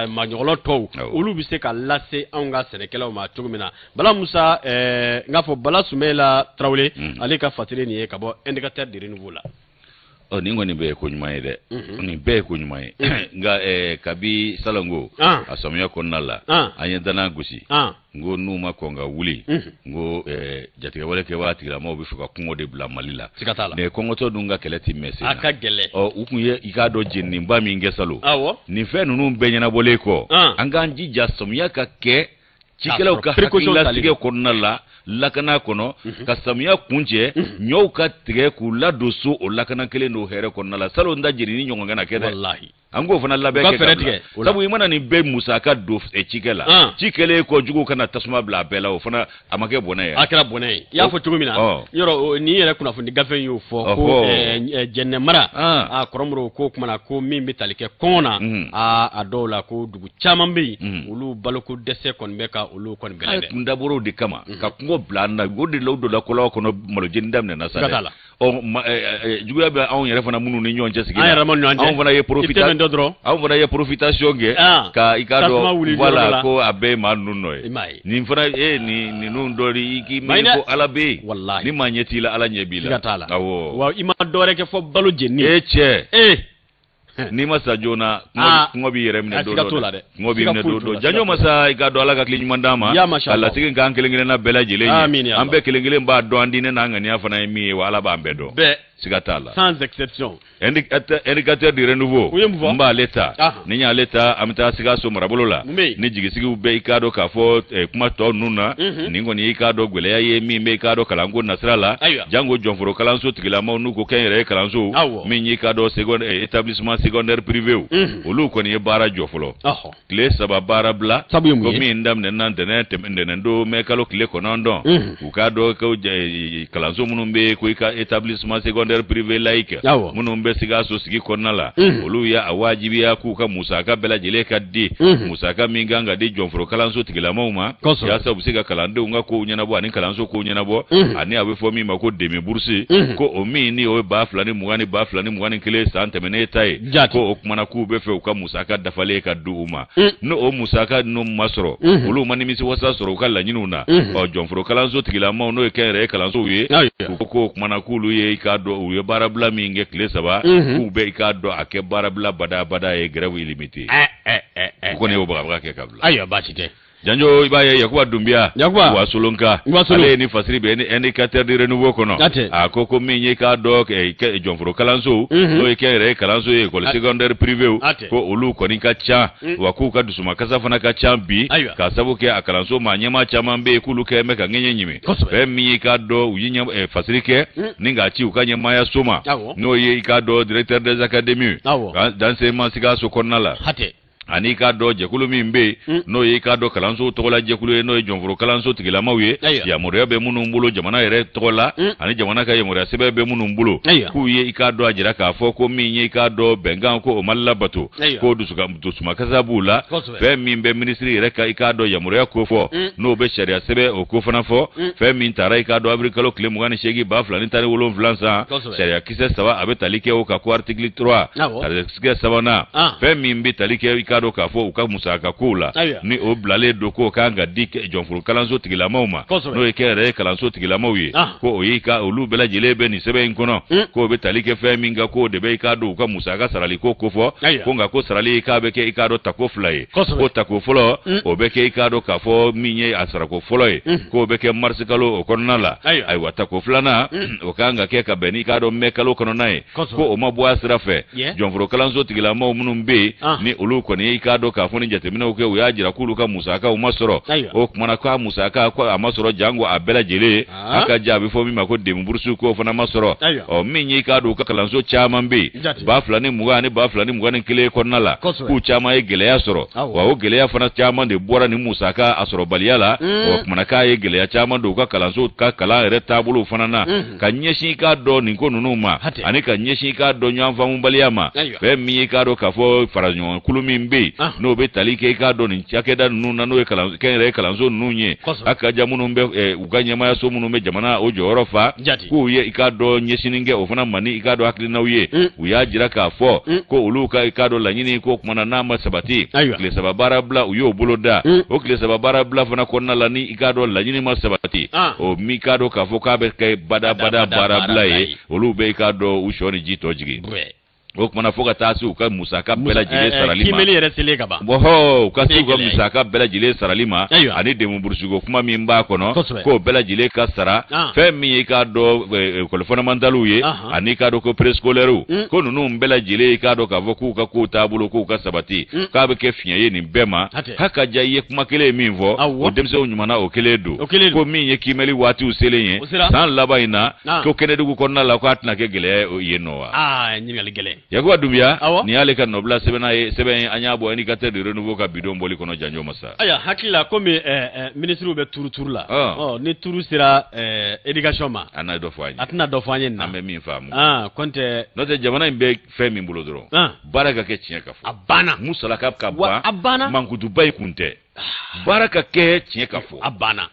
maɲɔgɔlɔ tɔw, olu bɛ se ka lase anw ka sɛnɛkɛlaw ma cogo min na. Bala Musa, n k'a fɔ Bala Sumayila Tarawele, ale ka fasiri nin ye ka bɔ Indicateur du Renouveau la.
Ɔ, nin kɔni bɛɛ ye ko ɲuman ye dɛ, nin bɛɛ ye ko ɲuman ye. Nka kabi salongo a samiya kɔnɔna la, an ye danna gosi, n ko n'u ma kɔn ka wuli, n ko jatigɛwale kɛbaga tigilamɔgɔw bɛ fɛ ka kɔngɔ de bila Mali la.
Siga t'a la.
Mais kɔngɔtɔ dun ka kɛlɛ ti mɛn sen na.
A ka gɛlɛn.
Ɔ, u kun ye i k'a dɔn jenininba min kɛ salon, nin fɛn ninnu bɛɛ ɲɛnabɔlen kɔ, an k'an jija samiya ka kɛ cikɛlaw ka hakililatigɛ kɔnɔna la, lakana kɔnɔ, ka samiya kuncɛ, ɲɔw ka tigɛ k'u ladon so, o lakana kelen don hɛrɛ kɔnɔna la. Salon ta jenini ɲɔgɔn kana kɛ dɛ.
Walahi.
An k'o fana labɛn kɛ ka bila, sabu i mana nin bɛɛ musaka don cikɛ la, ci kɛlen kɔ, juguw kana tasuma bila a bɛɛ la, o fana a ma kɛ bɔnɛ ye.
A kɛra bɔnɛ ye. I y'a fɔ cogo min na, yɔrɔ nin yɛrɛ kunnafoni gafe in y'o fɔ ko Jɛnɛ mara, a kɔrɔmɔrɔ ko kumana ko min bɛ tali kɛ kɔngɔ na, a dɔw la ko dugu caman bɛ yen, olu baloko dɛsɛ kɔni bɛ ka olu kɔni gɛlɛn dɛ.
Kun dabɔra o de kama ka kɔngɔ bila an na, o de la u donna kɔlɔn kɔnɔ, malojeni daminɛna sa dɛ. Ɔ, juguya bɛ anw yɛrɛ fana minnu ni ɲɔgɔn cɛ sigi
la,
anw fana ye profita anw fana ye profitation kɛ ka i k'a dɔn, voilà, ko a bɛɛ ye maa ninnu nɔ ye. Nin fana e nin ninnu dɔ de i k'i miiri ko Ala bɛ yen, ni maa ɲɛ t'i la, Ala ɲɛ b'i la.
Siga t'a la.
Awɔ.
Wa i ma dɔwɛrɛ kɛ fɔ balo jeni.
E cɛ. Ee. N'i ma sa joona, kɔngɔ b'i yɛrɛ minɛ don dɔ, kɔngɔ b'i minɛ don dɔ. Janjo masa, i k'a dɔn Ala ka tile ɲuman d'an ma, ka lasigi k'an kelen kelenna bɛɛ lajɛlen ye. An bɛɛ kelen kelen b'a dɔn an diinɛ n'an ŋaniya fana ye min ye, wa Ala b'an bɛɛ dɔn.
Bɛɛ.
Siga t'a la.
Sans exception.
Indicateur du Renouveau, n b'ale ta. Ni n y'ale ta, an bɛ taa Sikaso marabolo la ni jigisigiw bɛɛ, i k'a dɔn k'a fɔ kuma tɔ ninnu na, nin kɔni i k'a dɔn gɛlɛya ye min bɛ i k'a dɔn kalanko nasira la, jango jɔnforo kalanso tigilamaw n'u ko kɛnyɛrɛye kalansow min y'i k'a dɔn établissement secondaire privé, olu kɔni ye baara jɔ fɔlɔ, tile 3 baara bila, ko min daminɛna ntɛnɛn don mɛ kalo tile 9, u k'a dɔn ko kalanso minnu bɛ yen ko i ka établissement secondaire privé laïque minnu bɛ Sikaso sigi kɔnɔna la, olu ye a wajibiya k'u ka musaka bɛɛ lajɛlen ka di, musaka min kan ka di jɔnforo kalanso tigilamaw ma, yaasa u bɛ se ka kalandenw ka kow ɲɛnabɔ ani kalanso kow ɲɛnabɔ, ani a bɛ fɔ min ma ko demi bourse, ko o min ni o ye 2020 ni 2021 san tɛmɛnen ta ye, ko o kumana k'u bɛ fɛ u ka musaka dafalen ka di u ma. N'o o musaka ninnu ma sɔrɔ, olu ma nimisi wasa sɔrɔ u ka laɲiniw na. Ɔ, jɔnforo kalanso tigilamaw, n'o ye kɛnyɛrɛye kalansow ye, u ko o kumana k'olu ye i k'a dɔn u ye baarabila min kɛ tile 3, k'u bɛ i k'a dɔn a kɛ baarabila badabada ye, grève illimitée. U kɔni y'o bagabaga kɛ ka bila.
Ayiwa, baasi tɛ.
Janjo, i b'a ye Yakuba Dunbiya Wasolonka, ale ye ni fasiri bɛ ni Indicateur du Renouveau kɔnɔ. A ko ko min ye k'a dɔn jɔnforo kalanso, n'o ye kɛnyɛrɛye kalanso ye, école secondaire privé, ko olu kɔni ka ca, wa k'u ka dusumakasa fana ka ca bi, k'a sabu kɛ a kalanso maa ɲɛmaa caman bɛ yen k'olu kɛ bɛ ka ŋɛɲɛ ɲimi. Fɛn min ye k'a dɔn u ye fasiri kɛ ni k'a ci u ka ɲɛmaaya so ma, n'o ye i k'a dɔn directeur des académies d'enseignement Sikaso kɔnɔna la, ani k'a dɔn jɛkulu min bɛ yen, n'o ye k'a dɔn kalanso tɔgɔla jɛkulu ye, n'o ye jɔnforo kalanso tigilamaw ye, yamaruya bɛ minnu bolo jamana yɛrɛ tɔgɔ la, ani jamana ka yamaruya sɛbɛn bɛ minnu bolo, k'u ye i k'a dɔn a jira k'a fɔ ko min ye i k'a dɔn bɛnkan ko o ma labato, ko dusumakasa b'u la. Fɛn min bɛ minisiri yɛrɛ ka i k'a dɔn yamaruya ko fɔ, n'o bɛ sariya sɛbɛn o ko fana fɔ, fɛn min taara i k'a dɔn avril kalo tile 28 2017 san, sariya kisɛ 3 a bɛ tali kɛ o kan, ko article 3 sariya kisɛ 3nan, fɛn min bɛ tali kɛ i k'a dɔn k'a fɔ u ka musaka kow la, ni o bilalen don k'o kan ka di jɔnforo kalanso tigilamaw ma, n'o ye kɛnyɛrɛye kalanso tigilamaw ye, ko o y'i ka olu bɛɛ lajɛlen bɛ nin sɛbɛn in kɔnɔ, k'o bɛ tali kɛ fɛn min kan, k'o de bɛ i k'a dɔn u ka musaka sarali ko kofɔ, ko nka ko sarali k'a bɛ kɛ i k'a dɔn tako 2 ye, ko tako fɔlɔ o bɛ kɛ i k'a dɔn k'a fɔ min ye a sarako fɔlɔ ye, k'o bɛ kɛ marisi kalo o kɔnɔna la. Ayiwa, tako 2nan o kan ka kɛ ka bɛn n'i k'a dɔn mɛ kalo kɔnɔna ye, ko o ma bɔ a sira fɛ. Jɔnforo kalanso tigilamaw minnu bɛ yen ni olu kɔni ye i k'a dɔn k'a fɔ ni jateminɛw kɛ, u y'a jira k'olu ka musakaw ma sɔrɔ. O kumana k'a musaka ko a ma sɔrɔ, jango a bɛɛ lajɛlen. A ka ja, a bɛ fɔ min ma ko demi-bourse, k'o fana ma sɔrɔ. Ɔ, min ye i k'a dɔn u ka kalanso caman bɛ yen, 2020 ani 2021 kɔnɔna la, k'u caman ye gɛlɛya sɔrɔ. Wa o gɛlɛya fana caman de bɔra ni musaka a sɔrɔbaliya la. O kumana k'a ye gɛlɛya caman don u ka kalanso ka kalan yɛrɛ taabolo fana na, ka ɲɛsin i k'a dɔn nin ko ninnu ma, ani ka ɲɛsin i k'a dɔn ɲɔgɔn faamubaliya ma. Fɛn min ye i k'a dɔn k'a fɔ faraɲɔgɔnkulu min bɛ yen, n'o bɛ tali kɛ i k'a dɔn nin cakɛda ninnu na, n'o ye kalan kɛnyɛrɛye kalanso ninnu ye, a ka ja minnu bɛ u ka ɲɛmaayaso minnu bɛ jamana o jɔyɔrɔ fa, k'u ye i k'a dɔn ɲɛsinni kɛ o fana ma ni i k'a dɔn hakilinaw ye. U y'a jira k'a fɔ ko olu ka i k'a dɔn laɲini ko kumana n'a ma sabati, tile 3 baara bila, u y'o bolo da. O tile 3 baara bila fana kɔnɔna la, ni i k'a dɔn laɲini ma sabati, o min k'a dɔn k'a fɔ k'a bɛ kɛ badabada baara bila ye, olu bɛ i k'a dɔn u sɔ ni ji tɔ jigin. O kumana fo ka taa se u ka musaka bɛɛ lajɛlen sarali ma.
Kiimɛli yɛrɛ selen ka ban.
Bɔn, u ka se u ka musaka bɛɛ lajɛlen sarali ma, ani demi-bourse ko kuma min b'a kɔnɔ, k'o bɛɛ lajɛlen ka sara. Fɛn min ye i k'a dɔn école fondamentale ye, ani i k'a dɔn ko préscolaire, ko ninnu bɛɛ lajɛlen, i k'a dɔn k'a fɔ k'u ka kow taabolo k'u ka sabati, k'a bɛ kɛ fiɲɛ ye nin bɛɛ ma. Ha ka ja, i ye kuma kelen min fɔ, o denmisɛnw ɲumanna o kelen don, ko min ye kiimɛli waatiw selen ye san laban in na, ko kɛnɛdugu kɔnɔna la, k'a tɛna kɛ gɛlɛya ye yen nɔ wa?
Ɲininkali gɛlɛn.
Yakuba Dunbiya, nin y'ale ka nɔbila sɛbɛnna ye, sɛbɛn ye an y'a bɔ Indicateur du Renouveau ka bidon bɔli kɔnɔ. Janjo masa.
Ayiwa, hakili la komi minisiriw bɛ turu turu la, ɔ ni turu sera éducation ma,
a n'a dɔ fɔ an ye.
A tɛna dɔ fɔ an ye nin na.
An bɛ min faamu.
Kɔn tɛ.
N'o tɛ, jamana in bɛ fɛn min bolo dɔrɔn, baara ka kɛ, tiɲɛ ka fɔ.
A banna.
Musalaka ka ban.
A banna.
Mankutuba in kun tɛ. Baara ka kɛ, tiɲɛ ka fɔ.
A banna.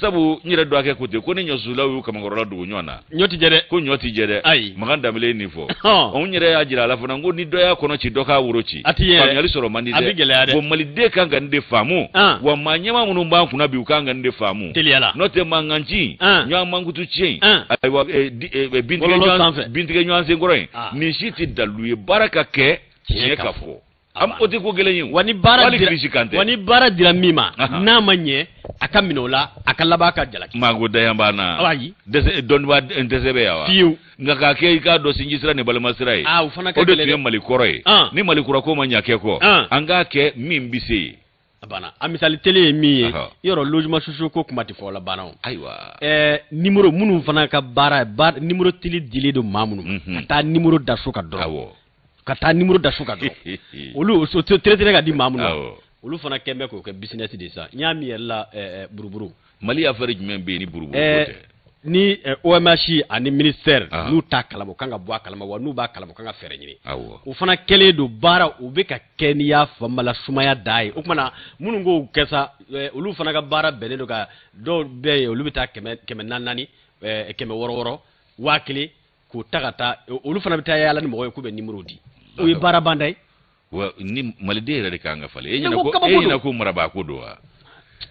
Sabu n yɛrɛ dɔ kɛ ko ten, ko ni ɲɔsulaw y'u kamakɔrɔla dogo ɲɔgɔn na,
ɲɔ ti jɛ dɛ.
Ko ɲɔ ti jɛ dɛ.
Ayi.
Makan Danbele ye nin fɔ. Anw yɛrɛ y'a jira a la fana ko ni dɔ y'a kɔnɔ ci, dɔ k'a woro ci.
A ti ɲɛ dɛ.
Faamuyali sɔrɔ man di dɛ.
A bɛ gɛlɛya dɛ.
Bon, maliden kan ka nin de faamu. Wa maa ɲɛmaa minnu b'an kunna bi, u kan ka nin de faamu.
Teliya la.
N'o tɛ, mankan ci, ɲɔgɔn mankutu ci, ayiwa, bintigɛ ɲɔgɔn bintigɛ ɲɔgɔn senkɔrɔ in, nin si tɛ dalilu ye. Baara ka kɛ, tiɲɛ ka fɔ. O tɛ ko gɛlɛn ye.
Wa ni baara dira, wa ni baara dira min ma, n'a ma ɲɛ, a ka minɛ o la, a ka laban ka jalaki.
Maa ko dayan b'an na.
Ayi.
Dɛsɛ, dɔnniba dɛsɛ bɛ yan wa?
Fiyewu.
Nka k'a kɛ i k'a dɔn sinji sira ni balima sira ye.
O fana ka
O de tun ye Mali kɔrɔ ye. Ni Mali kura ko ma ɲɛ kɛ kɔ, an k'a kɛ min bɛ se yen.
A banna. A misali teli ye min ye, yɔrɔ logement sociaux ko kuma tɛ fɔ o la, banna o.
Ayiwa.
Numéro minnu fana ka baara, numéro teli dilen don maa minnu ma, ka taa numéro da so kan dɔrɔn. Ka taa numéro da so kan dɔrɔn, olu o traité ka di maa minnu ma, olu fana kɛn bɛ k'o kɛ business de sa. N y'a min yɛrɛ la, buruburu.
Mali affaire jumɛn bɛ yen ni buruburu ko tɛ?
Ni OMH ani ministère n'u t'a kalama, u kan ka bɔ a kalama. Wa n'u b'a kalama, u kan ka fɛɛrɛ ɲini. O fana kɛlen don baara, u bɛ ka kɛ n'i y'a faamu la sumaya da ye. O tuma na minnu k'o kɛ sa, olu fana ka baara bɛnnen don ka dɔw bɛ yen, olu bɛ taa kɛmɛ kɛmɛ naani naani, kɛmɛ wɔɔrɔ wɔɔrɔ, 1000, k'o ta ka taa. Olu fana bɛ taa yaala ni mɔgɔ ye k'u bɛ numéro di. O ye baara banda ye.
Wa ni maliden yɛrɛ de kan ka falen. E ɲɛna ko, e ɲɛna ko marabaa ko don wa?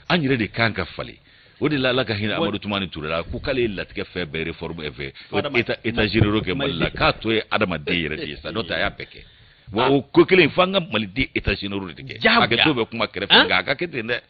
An yɛrɛ de kan ka falen. O de la, Ala ka hinɛ Amadu Tumani Ture la, ko k'ale ye latigɛ fɛn bɛɛ réforme fɛ, état généraux kɛ Mali la, k'a to ye adamaden yɛrɛ de ye sa, n'o tɛ a y'a bɛɛ kɛ. Wa o ko kelen, f'an ka maliden état généraux de kɛ. Hakɛto bɛ kuma kɛrɛfɛ, nka a ka kɛ ten dɛ.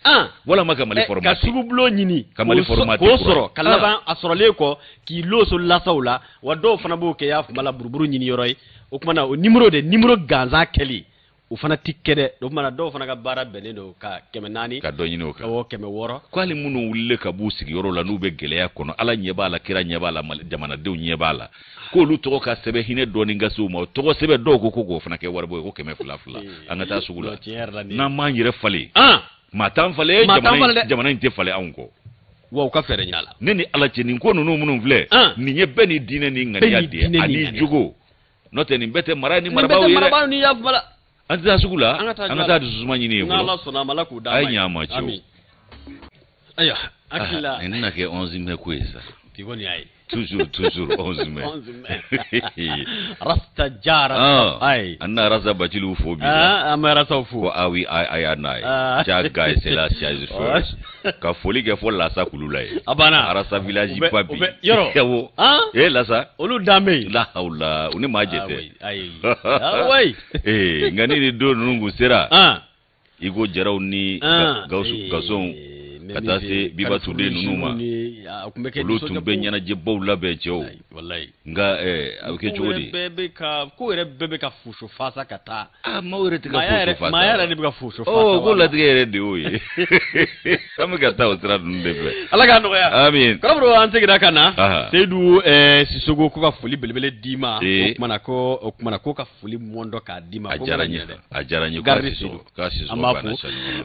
Walama ka Mali formater.
Ka sugubulon ɲini.
Ka Mali formater.
K'o sɔrɔ ka laban a sɔrɔlen kɔ k'i loso lasaw la. Wa dɔw fana b'o kɛ y'a fama la buruburu ɲini yɔrɔ ye. O tuma na o numéro de, numéro gansan kɛli, o fana ti kɛ dɛ. O tuma na dɔw fana ka baara bɛnnen don ka 400.
Ka dɔ ɲini o kan.
Awɔ, 600.
Ko hali minnu wulilen ka b'u sigiyɔrɔ la, n'u bɛ gɛlɛya kɔnɔ, Ala ɲɛ b'a la, kira ɲɛ b'a la, jamanadenw ɲɛ b'a la, k'olu tɔgɔ ka sɛbɛn, hinɛ dɔɔni ka se u ma. O tɔgɔ sɛbɛn, dɔw ko ko k'o fana kɛ waribɔ ye, ko 200 200, an ka taa sugu la. N'an m'an yɛrɛ falen, maa t'an falen, jamana in tɛ falen anw kɔ.
Wa u ka fɛɛrɛ ɲini a la.
Ne ni Ala cɛ, nin ko ninnu minnu filɛ nin ye, bɛɛ ni diinɛ ni ŋaniya de ye ani jogo. N'o tɛ, nin bɛɛ tɛ mara ni marabaaw ye dɛ. An tɛ taa sugu la, an ka taa dususuma ɲini yen fɔlɔ.
N'Ala sɔnna a ma, Ala k'o d'an
ma. A ye ɲɛ an ma cɛw.
Ayiwa, hakili la.
Nin tɛna kɛ 11 mai ko ye sa.
Bi kɔni y'a ye.
Toujours, toujours 11 mai.
11 mai. Rasta Jara.
Ayi. An na Rasta Baciliw fo bi.
An bɛ Rastaw fo.
Ko awi a y'a n'a ye. Jah guy c'est la siège first. Ka foli kɛ fo Lasa kulu la ye.
A banna.
Rasta village ba bi.
Yɔrɔ.
Awɔ. Eh Lasa.
Olu dan bɛ yen.
La hawla, u ni maa jɛ tɛ.
Ayi. Ayi.
Eh, nka ni nin don ninnu kun sera. I ko jaraw ni Gawusu Gasɔnw. Ka taa se Biba Ture ninnu ma, olu tun bɛ ɲɛnajɛbaw labɛn cɛw. Nka a bɛ kɛ cogo di?
Ko yɛrɛ bɛɛ bɛ ka fusu fasa ka taa.
Aa, maaw yɛrɛ tɛ ka fusu fasa.
Maaya yɛrɛ de bɛ ka fusu fasa.
Ko latigɛ yɛrɛ de y'o ye. An bɛ ka taa o sira ninnu de fɛ.
Ala k'a nɔgɔya.
Amin.
Kɔrɔbɔrɔ, an seginna ka na. Seyidu Sisoko ko ka foli belebele d'i ma. O kumana ko ka foli mɔndɔ k'a d'i ma.
A diyara n ye. A diyara n ye.
Garidi Seyidu. An b'a fo.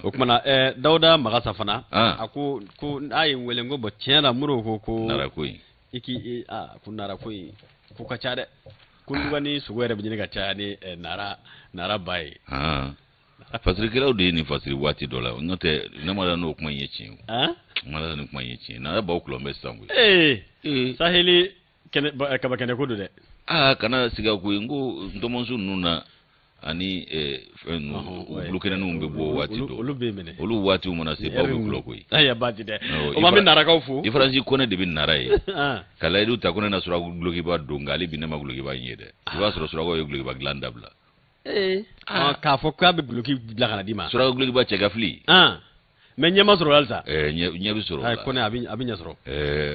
O kumana Dawuda Magasa fana. A ko ko n'a ye n wele, n ko bon, tiɲɛ na Modibo ko ko.
Nara ko in.
I k'i ko nara ko in ko ka ca dɛ. Ko duga ni sogo yɛrɛ bɛ ɲini ka caya ni nara ba ye.
Fasirikɛlaw de ye nin fasiri waati dɔ la, n'o tɛ ne ma da n'o kuma in ye tiɲɛ o. N ma da nin kuma in ye tiɲɛ. Nara baw kulɔn bɛ sisan
koyi. Ee, saheli kɛnɛ kaba kɛnɛ ko don dɛ.
Aa, kana siga koyi, n ko ntɔmɔnso ninnu na ani fɛn ninnu, bulukɛnɛninw bɛ bɔ waati dɔ.
Olu bɛ minɛ.
Olu waatiw mana se, baw bɛ kulɔ koyi.
Ayiwa, baasi tɛ. O ma, bɛ narakaw fo.
Ifransi Kɔnɛ de bɛ nara ye. Ka layidu ta ko ne na suraka gulokiba don, nka ale bi ne ma gulokiba in ye dɛ. I b'a sɔrɔ surakaw ye gulokiba dilan dabila.
Ee, k'a fɔ k'a bɛ guloki bila ka na d'i ma.
Suraka gulokiba cɛ ka fili.
Mais ɲɛ ma sɔrɔ halisa.
Ɲɛ bɛ sɔrɔ o la.
Kɔnɛ, a bɛ ɲɛ sɔrɔ.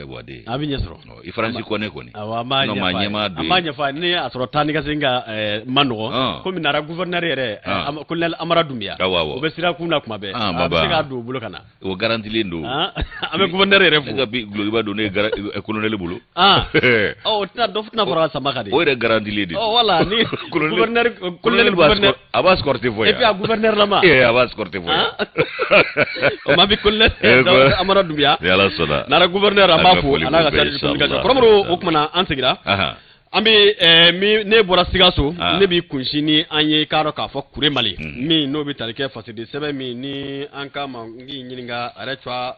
Wade.
A bɛ ɲɛ sɔrɔ.
Ifransi Kɔnɛ kɔni.
Awɔ, an b'a ɲɛfɔ a ye. An b'a ɲɛfɔ a ye, ni a sɔrɔ taa ni ka segin ka ma nɔgɔn. Komi nara gouverneur yɛrɛ, colonel Amara Dunbiya.
Awɔ.
O bɛ sira kun na kuma bɛɛ. A bɛ se k'a don o bolo ka na.
O garantilen don.
An bɛ gouverneur yɛrɛ fo.
Ne ka bi gulokiba don ne colonel bolo.
Ɔ, o tɛna dɔ tɛna fara sama kan de.
O yɛrɛ garantilen de.
Ɔ wala ni gouverneur, colonel gouverneur.
A b'a escorter fɔ yan.
Et puis a gouverneur lama.
Ee, a b'a escorter fɔ yan.
O ma bi colonel Amara Dunbiya.
Ni Ala sɔnna.
Nara gouverneur, an b'a fo a n'a ka chargé de communication. Kɔrɔbɔrɔ, o kumana an seginna. An bɛ min, ne bɔra Sikaso, ne b'i kunsin ni an ye k'a dɔn k'a fɔ Kure Mali min n'o bɛ tali kɛ fasidi sɛbɛn min ni an k'a ma, n k'i ɲininka a yɛrɛ cogoya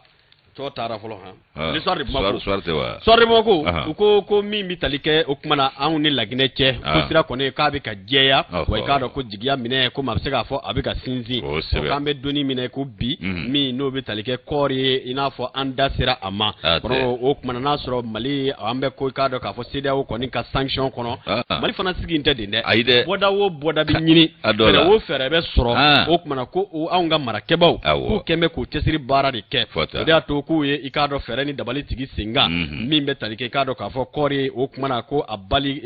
tɔ taara fɔlɔ han. L'histoire de Bamako.
Soir tɛ wa?
Soir de Bamako, u ko ko min bɛ tali kɛ o kuma na anw ni Laginɛ cɛ, ko sira kɔni k'a bɛ ka jɛya, wa i k'a dɔn ko jigiya minɛ ko maa bɛ se k'a fɔ a bɛ ka sinsin. O k'an bɛ donni minɛ ko bi min n'o bɛ tali kɛ kɔɔri ye, i n'a fɔ an da sera a ma. O kuma na, n'a sɔrɔ Mali an bɛ ko i k'a dɔn k'a fɔ CEDEAO kɔni ka sanction kɔnɔ, Mali fana sigi tɛ den dɛ.
Ayi dɛ.
Bɔda o bɔda bɛ ɲini, fɛɛrɛ o fɛɛrɛ bɛ sɔrɔ, o kuma na ko anw ka marakɛbaw k'u kɛn bɛ k'u cɛsiri baara de kɛ. O de y'a to k'u ye i k'a dɔn fɛɛrɛ ni dabali sigi sen kan min bɛ tali kɛ i k'a dɔn k'a fɔ kɔɔri, o kuma na ko a bali,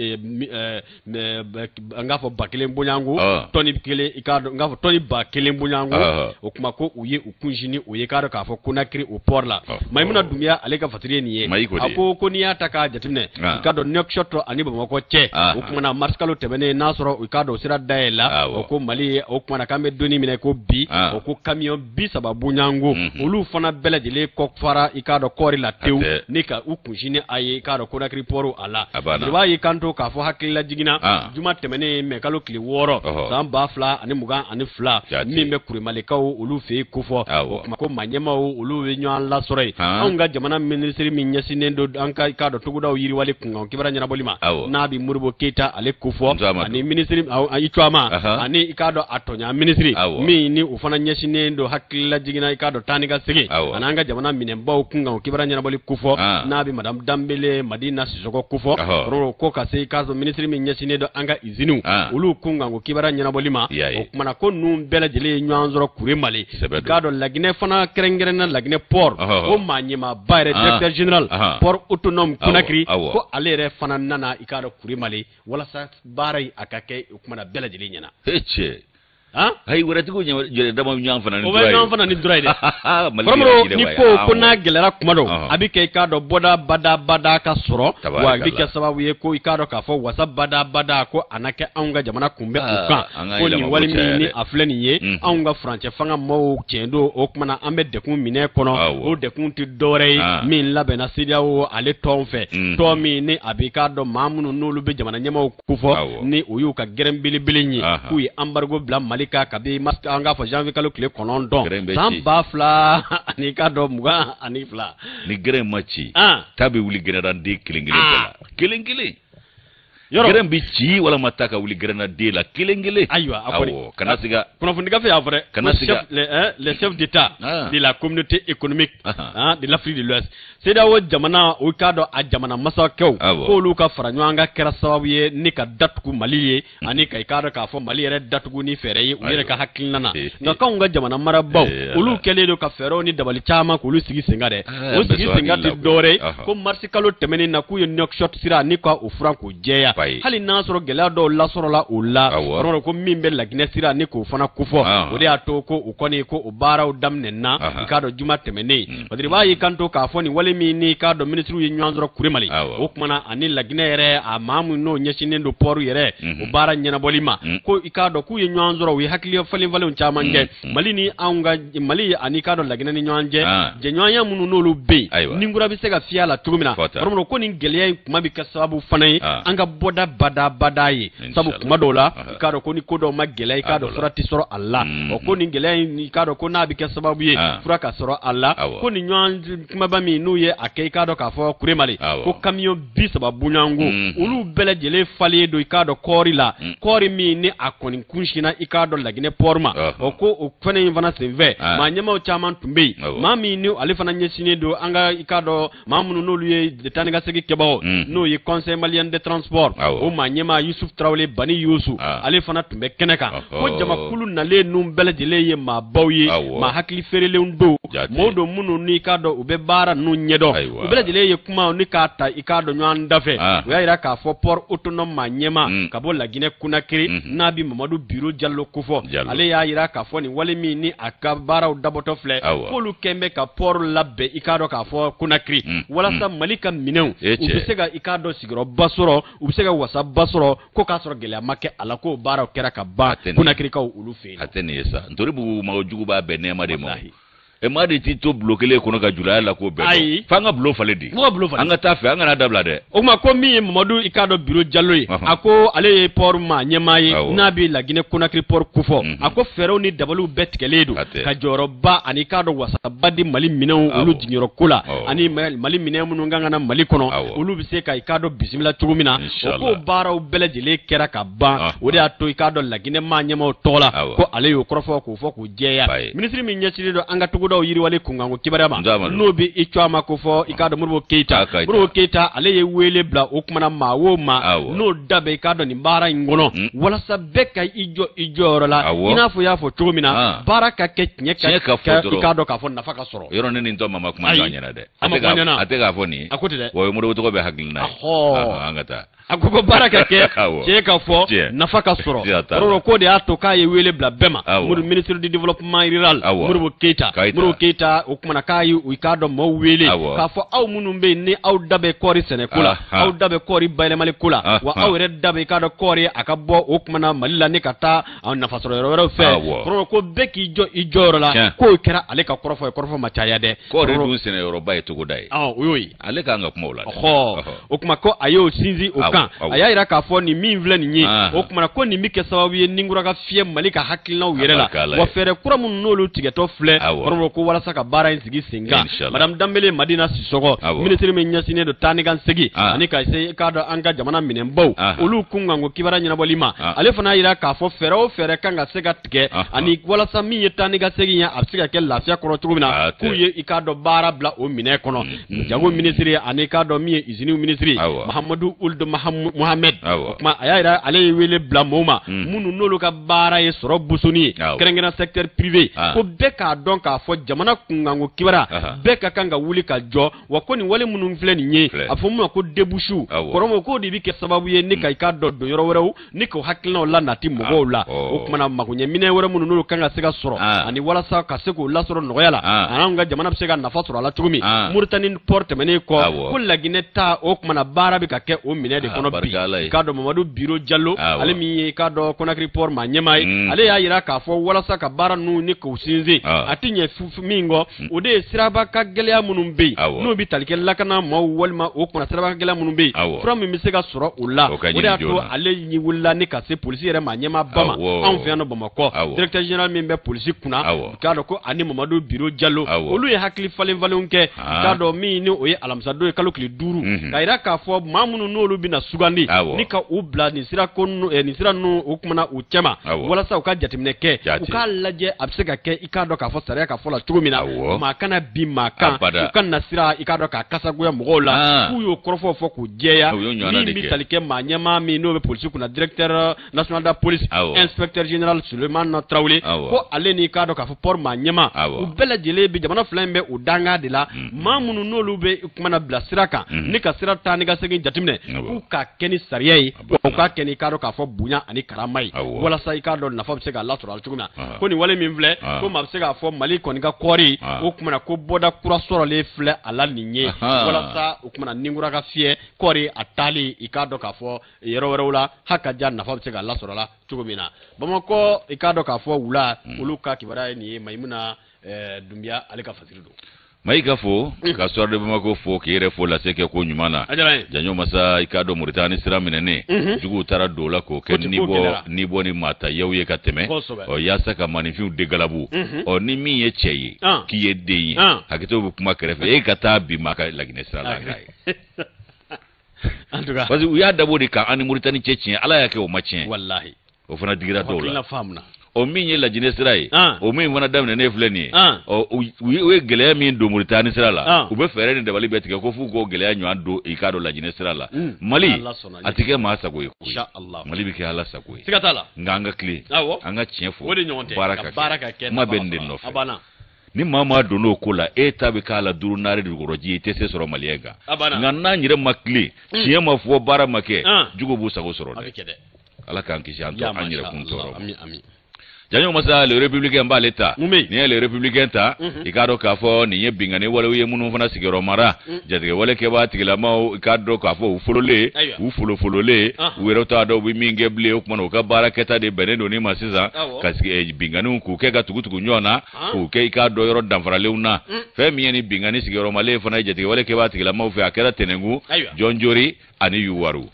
n k'a fɔ 1000 bonyanko tɔni kelen, i k'a dɔn n k'a fɔ tɔni 1000 bonyanko, o kuma ko u ye u kunsin ni o ye k'a dɔn k'a fɔ Conakry o port la. Mayimuna Dunbiya ale ka fasiri ye nin ye. A ko ko n'i y'a ta k'a jateminɛ, i k'a dɔn Nouakchott ani Bamakɔ cɛ, o kuma na mars kalo tɛmɛnen, n'a sɔrɔ i k'a dɔn o sira dayɛlɛ, o ko Mali, o kuma na k'an bɛ donni minɛ ko bi, o ko camion 30 bonyanko, olu fana bɛɛ lajɛlen kɔ fara i k'a dɔn kɔɔri la tewu ni ka u kunsin ni a ye i k'a dɔn Conakry port a la. I b'a ye kanto k'a fɔ hakilila jiginna juma tɛmɛnen mɛ kalo tile 6 san 2022, min bɛ Kuremalikaw olu fɛ yen kofɔ, o kuma ko maa ɲɛmaaw olu bɛ ɲɔgɔn lasɔrɔ yen. Anw ka jamana minisiri min ɲɛsinnen don an ka i k'a dɔn togodaw yiriwali kunkan kibaruya ɲɛnabɔli ma, n'a bɛ Modibo Keyita ale kofɔ, ani minisiri i Cuama, ani i k'a dɔn a tɔɲa minisiri min ni o fana ɲɛsinnen don hakilila jiginna i k'a dɔn taa ni ka segin ani an ka jamana minɛnbaw kunkan kibaruya ɲɛnabɔli kofɔ, n'a bɛ madame Danbele Madina Sisɔkɔ kofɔ, ko ka se i k'a sɔrɔ minisiri min ɲɛsinnen don an ka usines olu kunkan ko kibaruya ɲɛnabɔli ma. O kumana ko ninnu bɛɛ lajɛlen ye ɲɔgɔn sɔrɔ Kure Mali. I k'a dɔn Laginɛ fana, kɛrɛnkɛrɛnnenya Laginɛ port, o maa ɲɛmaaba yɛrɛ, directeur général port autonome Conakry, ko ale yɛrɛ fana nana i k'a dɔn Kure Mali walasa baara in a ka kɛ o kumana bɛɛ lajɛlen ɲɛna.
E cɛ. Ayi, wɛrɛtigiw ɲɛ dama ɲɔgɔn fana ni
o bɛ ɲɔgɔn fana ni dura ye dɛ. Kɔrɔbɔrɔ, ni ko ko n'a gɛlɛyara kuma dɔ, a bɛ kɛ i k'a dɔn bɔda bada bada ka sɔrɔ, wa a bɛ kɛ sababu ye ko i k'a dɔn k'a fɔ wasa bada bada ko a na kɛ anw ka jamana kunbɛn o kan, ko nin wale min ni a filɛ nin ye, anw ka furancɛ fanga maaw tiɲɛ don, o kuma na an bɛ dɛkun minɛ kɔnɔ, o dɛkun tɛ dɔwɛrɛ ye min labɛnna CEDEAO ale tɔn fɛ, tɔn min ni a bɛ i k'a dɔn maa minnu n'olu bɛ jamana ɲɛmaaw kofɔ, ni o y'u ka gɛrɛn belebele ye k'u ye embargo bila Mali kan kabi an k'a fɔ janvier kalo tile 9 san 2022.
Ni gɛrɛn ma ci, taa bɛ wuli gɛrɛnden kelen kelen bɛɛ la, kelen kelen. Gɛrɛn bɛ ci walama ta ka wuli gɛrɛnna den la kelen kelen.
Ayiwa, a kɔni.
Awɔ, kana siga.
Kunnafoni gafe y'a fɔ dɛ.
Kana siga.
Les chefs d'État de la communauté économique de l'Afrique de l'Ouest. CEDEAO jamana, o k'a dɔn a jamana masakɛw, k'olu ka fara ɲɔgɔn kan kɛra sababu ye ni ka datugu Mali ye, ani ka i k'a dɔn k'a fɔ Mali yɛrɛ datugu ni fɛɛrɛ ye u yɛrɛ ka hakilina na. Nka k'anw ka jamana marabaw, olu kɛlen don ka fɛɛrɛw ni dabali caman k'olu sigi sen kan dɛ. O sigi sen kan tɛ dɔwɛrɛ ye ko marisi kalo tɛmɛnen na, k'u ye Nouakchott sira ni ka o furan k'o jɛya, hali n'a sɔrɔ gɛlɛya dɔw lasɔrɔla o la. Kɔrɔ ko min bɛ Laginɛ sira ni k'o fana kofɔ, o de y'a to ko o kɔni ko o baaraw daminɛna, i k'a dɔn, juma tɛmɛnen. Badiri b'a y'i kanto k'a fɔ nin wale min ni i k'a dɔn minisiriw ye ɲɔgɔn sɔrɔ Kuremale, o kumana ani Laginɛ yɛrɛ a maa min n'o ɲɛsinnen don port yɛrɛ o baara ɲɛnabɔli ma, ko i k'a dɔn k'u ye ɲɔgɔn sɔrɔ, u ye hakili falen falenw caman kɛ Mali ni anw ka Mali ani k'a dɔn Laginɛ ni ɲɔgɔn cɛ, jɛɲɔgɔnya minnu n'olu bɛ yen, ni kura bɛ se ka fiyɛ a la cogo min na. Kɔrɔ ko nin gɛlɛya in kuma bɛ kɛ sababu fana ye an ka bɔda bada bada ye, sabu kuma dɔw la, i k'a dɔn ko ni ko dɔw ma gɛlɛya, i k'a dɔn fura tɛ sɔrɔ a la. Ɔ, ko nin gɛlɛya in, i k'a dɔn ko n'a bɛ kɛ sababu ye fura ka sɔrɔ a la, ko nin ɲɔgɔn kumaba min n'u ye a kɛ, i k'a dɔn k'a fɔ Kuremale, ko kamiyɔn 30 bɔɲɔgɔnko, olu bɛɛ lajɛlen falen don, i k'a dɔn, kɔɔri la, kɔɔri min ni a kɔni kunsinna, i k'a dɔn, Laginɛ port ma. Ɔ, ko o fɛnɛ in fana senfɛ, maa ɲɛmaaw caman tun bɛ yen, maa min ni ale fana ɲɛsinnen don an ka, i k'a dɔn, maa minnu n'olu ye taa ni ka segin kɛbagaw, n'o ye Conseil malien de transport, o maa ɲɛmaa Yusuf Tarawele Bani Yusu, ale fana tun bɛ kɛnɛ kan. Ko jamakulu nalen ninnu bɛɛ lajɛlen ye maabaw ye, maa hakili feerelenw don, mɔgɔw don minnu n'i k'a dɔn u bɛ baara ninnu ɲɛdɔn. U bɛɛ lajɛlen ye kuma ni k'a ta, i k'a dɔn, ɲɔgɔn dafɛ. U y'a jira k'a fɔ port autonome maa ɲɛmaa ka bɔ Laginɛ Konakiri, n'a bɛ Mamadu Biro Jalo kofɔ, ale y'a jira k'a fɔ nin wale min ni a ka baaraw dabɔtɔ filɛ, k'olu kɛn bɛ ka port labɛn, i k'a dɔn k'a fɔ Konakiri, walasa Mali ka minɛnw u bɛ se ka, i k'a dɔn, sigiyɔrɔba sɔrɔ, u bɛ se ka wasaba sɔrɔ, ko k'a sɔrɔ gɛlɛya ma kɛ a la, k'o baaraw kɛra ka ban Konakirikaw olu fɛ yen.
A tɛ nin ye sa, Ntoribugu mago jugu b'a bɛn nɛɛma de ma. E maa de t'i to bulon kelen kɔnɔ ka julaya la ko bɛɛ.
Ayi.
F'an ka bulon falen de.
F'an ka bulon falen.
An ka taa fɛ, an kana dabila dɛ.
O tuma ko min ye Mamadu, i k'a dɔn, Biro Jalo ye, a ko ale ye port maa ɲɛmaa ye n'a bɛ Laginɛ Konakiri port kofɔ. A ko fɛɛrɛw ni dabaliw bɛɛ tigɛlen don ka jɔyɔrɔba ani k'a dɔn wasaba di Mali minɛnw olu jiginyɔrɔ ko la, ani Mali minɛn minnu kan ka na Mali kɔnɔ, olu bɛ se ka, i k'a dɔn, bisimila cogo min na. O ko baaraw bɛɛ lajɛlen kɛra ka ban. O de y'a to, i k'a dɔn, Laginɛ maa ɲɛmaaw tɔgɔ la, ko ale y'o kɔrɔfɔ k'o fɔ k'o jɛya. Minisiri min ɲɛsinnen don an ka togodaw yiriwali kunkanko kibaruya ma, n'o bɛ i cogo ma ko fɔ, i k'a dɔn, Modibo Keyita, Modibo Keyita, ale ye wele bila o kumana maa o maa n'o da bɛ, i k'a dɔn, nin baara in kɔnɔ, walasa bɛɛ ka i jɔ i jɔyɔrɔ la, i n'a fɔ i y'a fɔ cogo min na, baara ka kɛ tiɲɛ
ka
fɔ, i k'a dɔn k'a fɔ nafa ka sɔrɔ.
Yɔrɔ ne nin tɔ ma kuma ɲɛna dɛ.
A
ma a tɛ k'a fɔ nin ye.
A ko ten dɛ.
Wa Modibo tɔgɔ bɛ hakili na ye. An ka taa.
A ko baara ka kɛ tiɲɛ ka fɔ, nafa ka sɔrɔ. Kɔrɔ ko de y'a to k'a ye wele bila bɛɛ ma. Modibo, ministre du développement rural, Modibo Keyita, Modibo Keyita, o kumana k'a ye u k'a dɔn maaw wele k'a fɔ aw minnu bɛ yen ni aw da bɛ kɔɔri sɛnɛko la, aw da bɛ kɔɔri bayɛlɛmali ko la, wa aw yɛrɛ da bɛ, i k'a dɔn, kɔɔri a ka bɔ o kumana Mali la ni ka taa nafa sɔrɔ yɔrɔ wɛrɛw fɛ. Kɔrɔ ko bɛɛ k'i jɔ i jɔyɔrɔ la. K'o kɛra ale ka kɔrɔfɔ ye, kɔrɔfɔ ma caya dɛ.
Kɔɔri dun sɛnɛyɔrɔba ye togoda ye.
O y'o ye.
Ale k'an ka kuma o la.
O tuma ko a y'o sinsin o kan. A y'a jira k'a fɔ nin min filɛ nin ye, o kumana ko nin bɛ kɛ sababu ye ninkura ka fiyɛ Mali ka hakilinaw yɛrɛ la, wa fɛɛrɛ kura minnu n'olu tigɛtɔ filɛ, kɔrɔ ko walasa ka baara in sigi sen kan. Madame Danbele Madina Sisɔgɔ, minisiri min ɲɛsinnen don taa ni ka segin ani ka se, i k'a dɔn, an ka jamana minɛnbaw olu kunkanko kibaruya ɲɛnabɔli ma, ale fana y'a jira k'a fɔ fɛɛrɛ o fɛɛrɛ kan ka se ka tigɛ ani walasa min ye taa ni ka segin ye, a bɛ se ka kɛ lafiya kɔnɔ cogo min na, k'u ye, i k'a dɔn, baara bila o minɛ kɔnɔ. Jago minisiri ani i k'a dɔn min ye usine minisiri Mahamadu Ould Mohamed, o tuma a y'a jira ale ye wele bila mɔgɔw ma minnu n'olu ka baara ye sɔrɔ busuni ye, kɛrɛnkɛrɛn secteur privé, ko bɛɛ k'a dɔn k'a fɔ jamana kunkanko kibaruya, bɛɛ ka kan ka wuli ka jɔ, wa ko nin wale minnu filɛ nin ye, a fɔ min ma ko débouche, kɔrɔmɔ k'o de bɛ kɛ sababu ye ni ka i k'a dɔn don yɔrɔ wɛrɛw ni k'o hakilinaw la nati mɔgɔw la. O kumana magoɲɛ minɛn wɛrɛ minnu n'olu kan ka se ka sɔrɔ ani walasa ka se k'o lasɔrɔ nɔgɔya la, an'anw ka jamana bɛ se ka nafa sɔrɔ a la cogo min. Moritani port tɛmɛnen kɔ, ko Laginɛ ta, o kumana baara bɛ ka kɛ o minɛ de kɔnɔ bi. I k'a dɔn Mamadu Biro Jalo, ale min ye, i k'a dɔn, Conakry port maa ɲɛmaa ye, ale y'a jira k'a fɔ walasa ka baara ninnu ni k'u sinsin, a tɛ ɲɛ. min kɔ, o de ye siraba ka gɛlɛya minnu bɛ yen, n'o bɛ tali kɛ lakana maaw walima o kunna siraba ka gɛlɛya minnu bɛ yen, fura min bɛ se ka sɔrɔ o la, o de y'a to ale wulila ni ka se polisi yɛrɛ ma ɲɛmaaba ma anw fɛ yan nɔ Bamakɔ, directeur général min bɛ polisi kunna, k'a dɔn ko ani Mamadu Biro Jalo, olu ye hakili falen falenw kɛ, k'a dɔn min ni o ye alamisadon ye kalo tile 5, k'a jira k'a fɔ maa minnu n'olu bɛna sugandi ni ka u bila nin sira ko nin sira ninnu o kumana u cɛma, walasa u ka jateminɛ kɛ, u k'a lajɛ a bɛ se ka kɛ i k'a dɔn k'a fɔ sariya ka fɔ la cogo min na, maa kana bin maa kan, u ka na sira i k'a dɔn k'a kasagoya mɔgɔw la, k'u y'o kɔrɔfɔ fɔ k'u jɛya, min bɛ tali kɛ maa ɲɛmaa min n'o bɛ polisi kunna, directeur national de la police, inspecteur général Souleymane Traoré, ko ale n'i k'a dɔn k'a fɔ port maa ɲɛmaa, u bɛɛ lajɛlen bɛ jamana fila in bɛ o dankan de la, maa minnu n'olu bɛ kumana bila sira kan ni ka sira taa ni ka segin jateminɛ, k'u k'a kɛ ni sariya ye, u k'a kɛ ni k'a dɔn k'a fɔ bonya ani karama ye, walasa i k'a dɔn nafa bɛ se k'a lasɔrɔ a la cogo min na. Ko nin wale min filɛ, ko maa bɛ se k'a fɔ Mali kɔni ka kɔɔri o kumana ko bɔda kura sɔrɔlen filɛ a la nin ye, walasa o kumana ninkura ka fiyɛ kɔɔri a taali i k'a dɔn k'a fɔ yɔrɔ wɛrɛw la, ha ka ja nafa bɛ se k'a lasɔrɔ a la cogo min na. Bamakɔ i k'a dɔn k'a fɔ wula olu ka kibaruya ye nin ye. Mayimuna Dunbiya ale ka fasiri don.
Mayiga fo ka Soir de Bamako fo k'i yɛrɛ fo lase kɛ ko ɲuman na. Janjo masa, i k'a dɔn Moritani sira minɛnen, juguw taara don o la k'o kɛ nibɔ ni maatayaw ye ka tɛmɛ, ɔ yaasa ka maninfinw degalabu. Ɔ ni min ye cɛ ye k'i ye den ye, hakɛto bɛ kuma kɛrɛfɛ, e ka taa bi maa ka Laginɛ sira la k'a ye. Parce que u y'a dabɔ de kan an ni Moritani cɛ tiɲɛ, Ala y'a kɛ o ma tiɲɛ.
Walahi.
O fana digira dɔw la. O min ye Lajinɛ sira ye, o min fana daminɛnen filɛ nin ye, ɔ u ye gɛlɛya min don Moritani sira la, u bɛ fɛɛrɛ ni dabali bɛɛ tigɛ ko f'u k'o gɛlɛya ɲɔgɔn don i k'a dɔn Lajinɛ sira la. Mali a tɛ kɛ maa sago ye koyi, Mali bɛ kɛ Ala sago ye. Nka an ka tilen, an ka tiɲɛ fɔ, baara ka kɛ, kuma bɛ nin de nɔfɛ. Ni maa maa donn'o ko la, e ta bɛ k'a la duuru naari dugukɔrɔji ye, i tɛ se sɔrɔ maliyɛn kan. Nka n'an yɛrɛ ma tilen, tiɲɛ ma fɔ, baara ma kɛ, jugu b'u sago sɔrɔ dɛ. Ala k'an kisi an yɛrɛ kun tɔɔrɔ ma. Janjo masa, le républicain b'ale ta. N'i ye le républicain ta, i k'a dɔn k'a fɔ nin ye binkanni walew ye minnu fana sigiyɔrɔ mara jatigɛ wale kɛbaa tigilamaw, i k'a dɔn k'a fɔ u fololen, u folofololen, u yɛrɛ t'a dɔn u bɛ min kɛ bilen. O kumana u ka baara kɛta de bɛnnen don nin ma sisan, ka binkanniw k'u kɛ ka tugu-tugu ɲɔgɔn na, k'u kɛ i k'a dɔn yɔrɔ danfaralenw na. Fɛn min ye ni binkanni sigiyɔrɔmalen fana ye jatigɛ wale kɛbaa tigilamaw fɛ, a kɛra Tɛnɛnkun, Jɔnjori ani Yuwaru.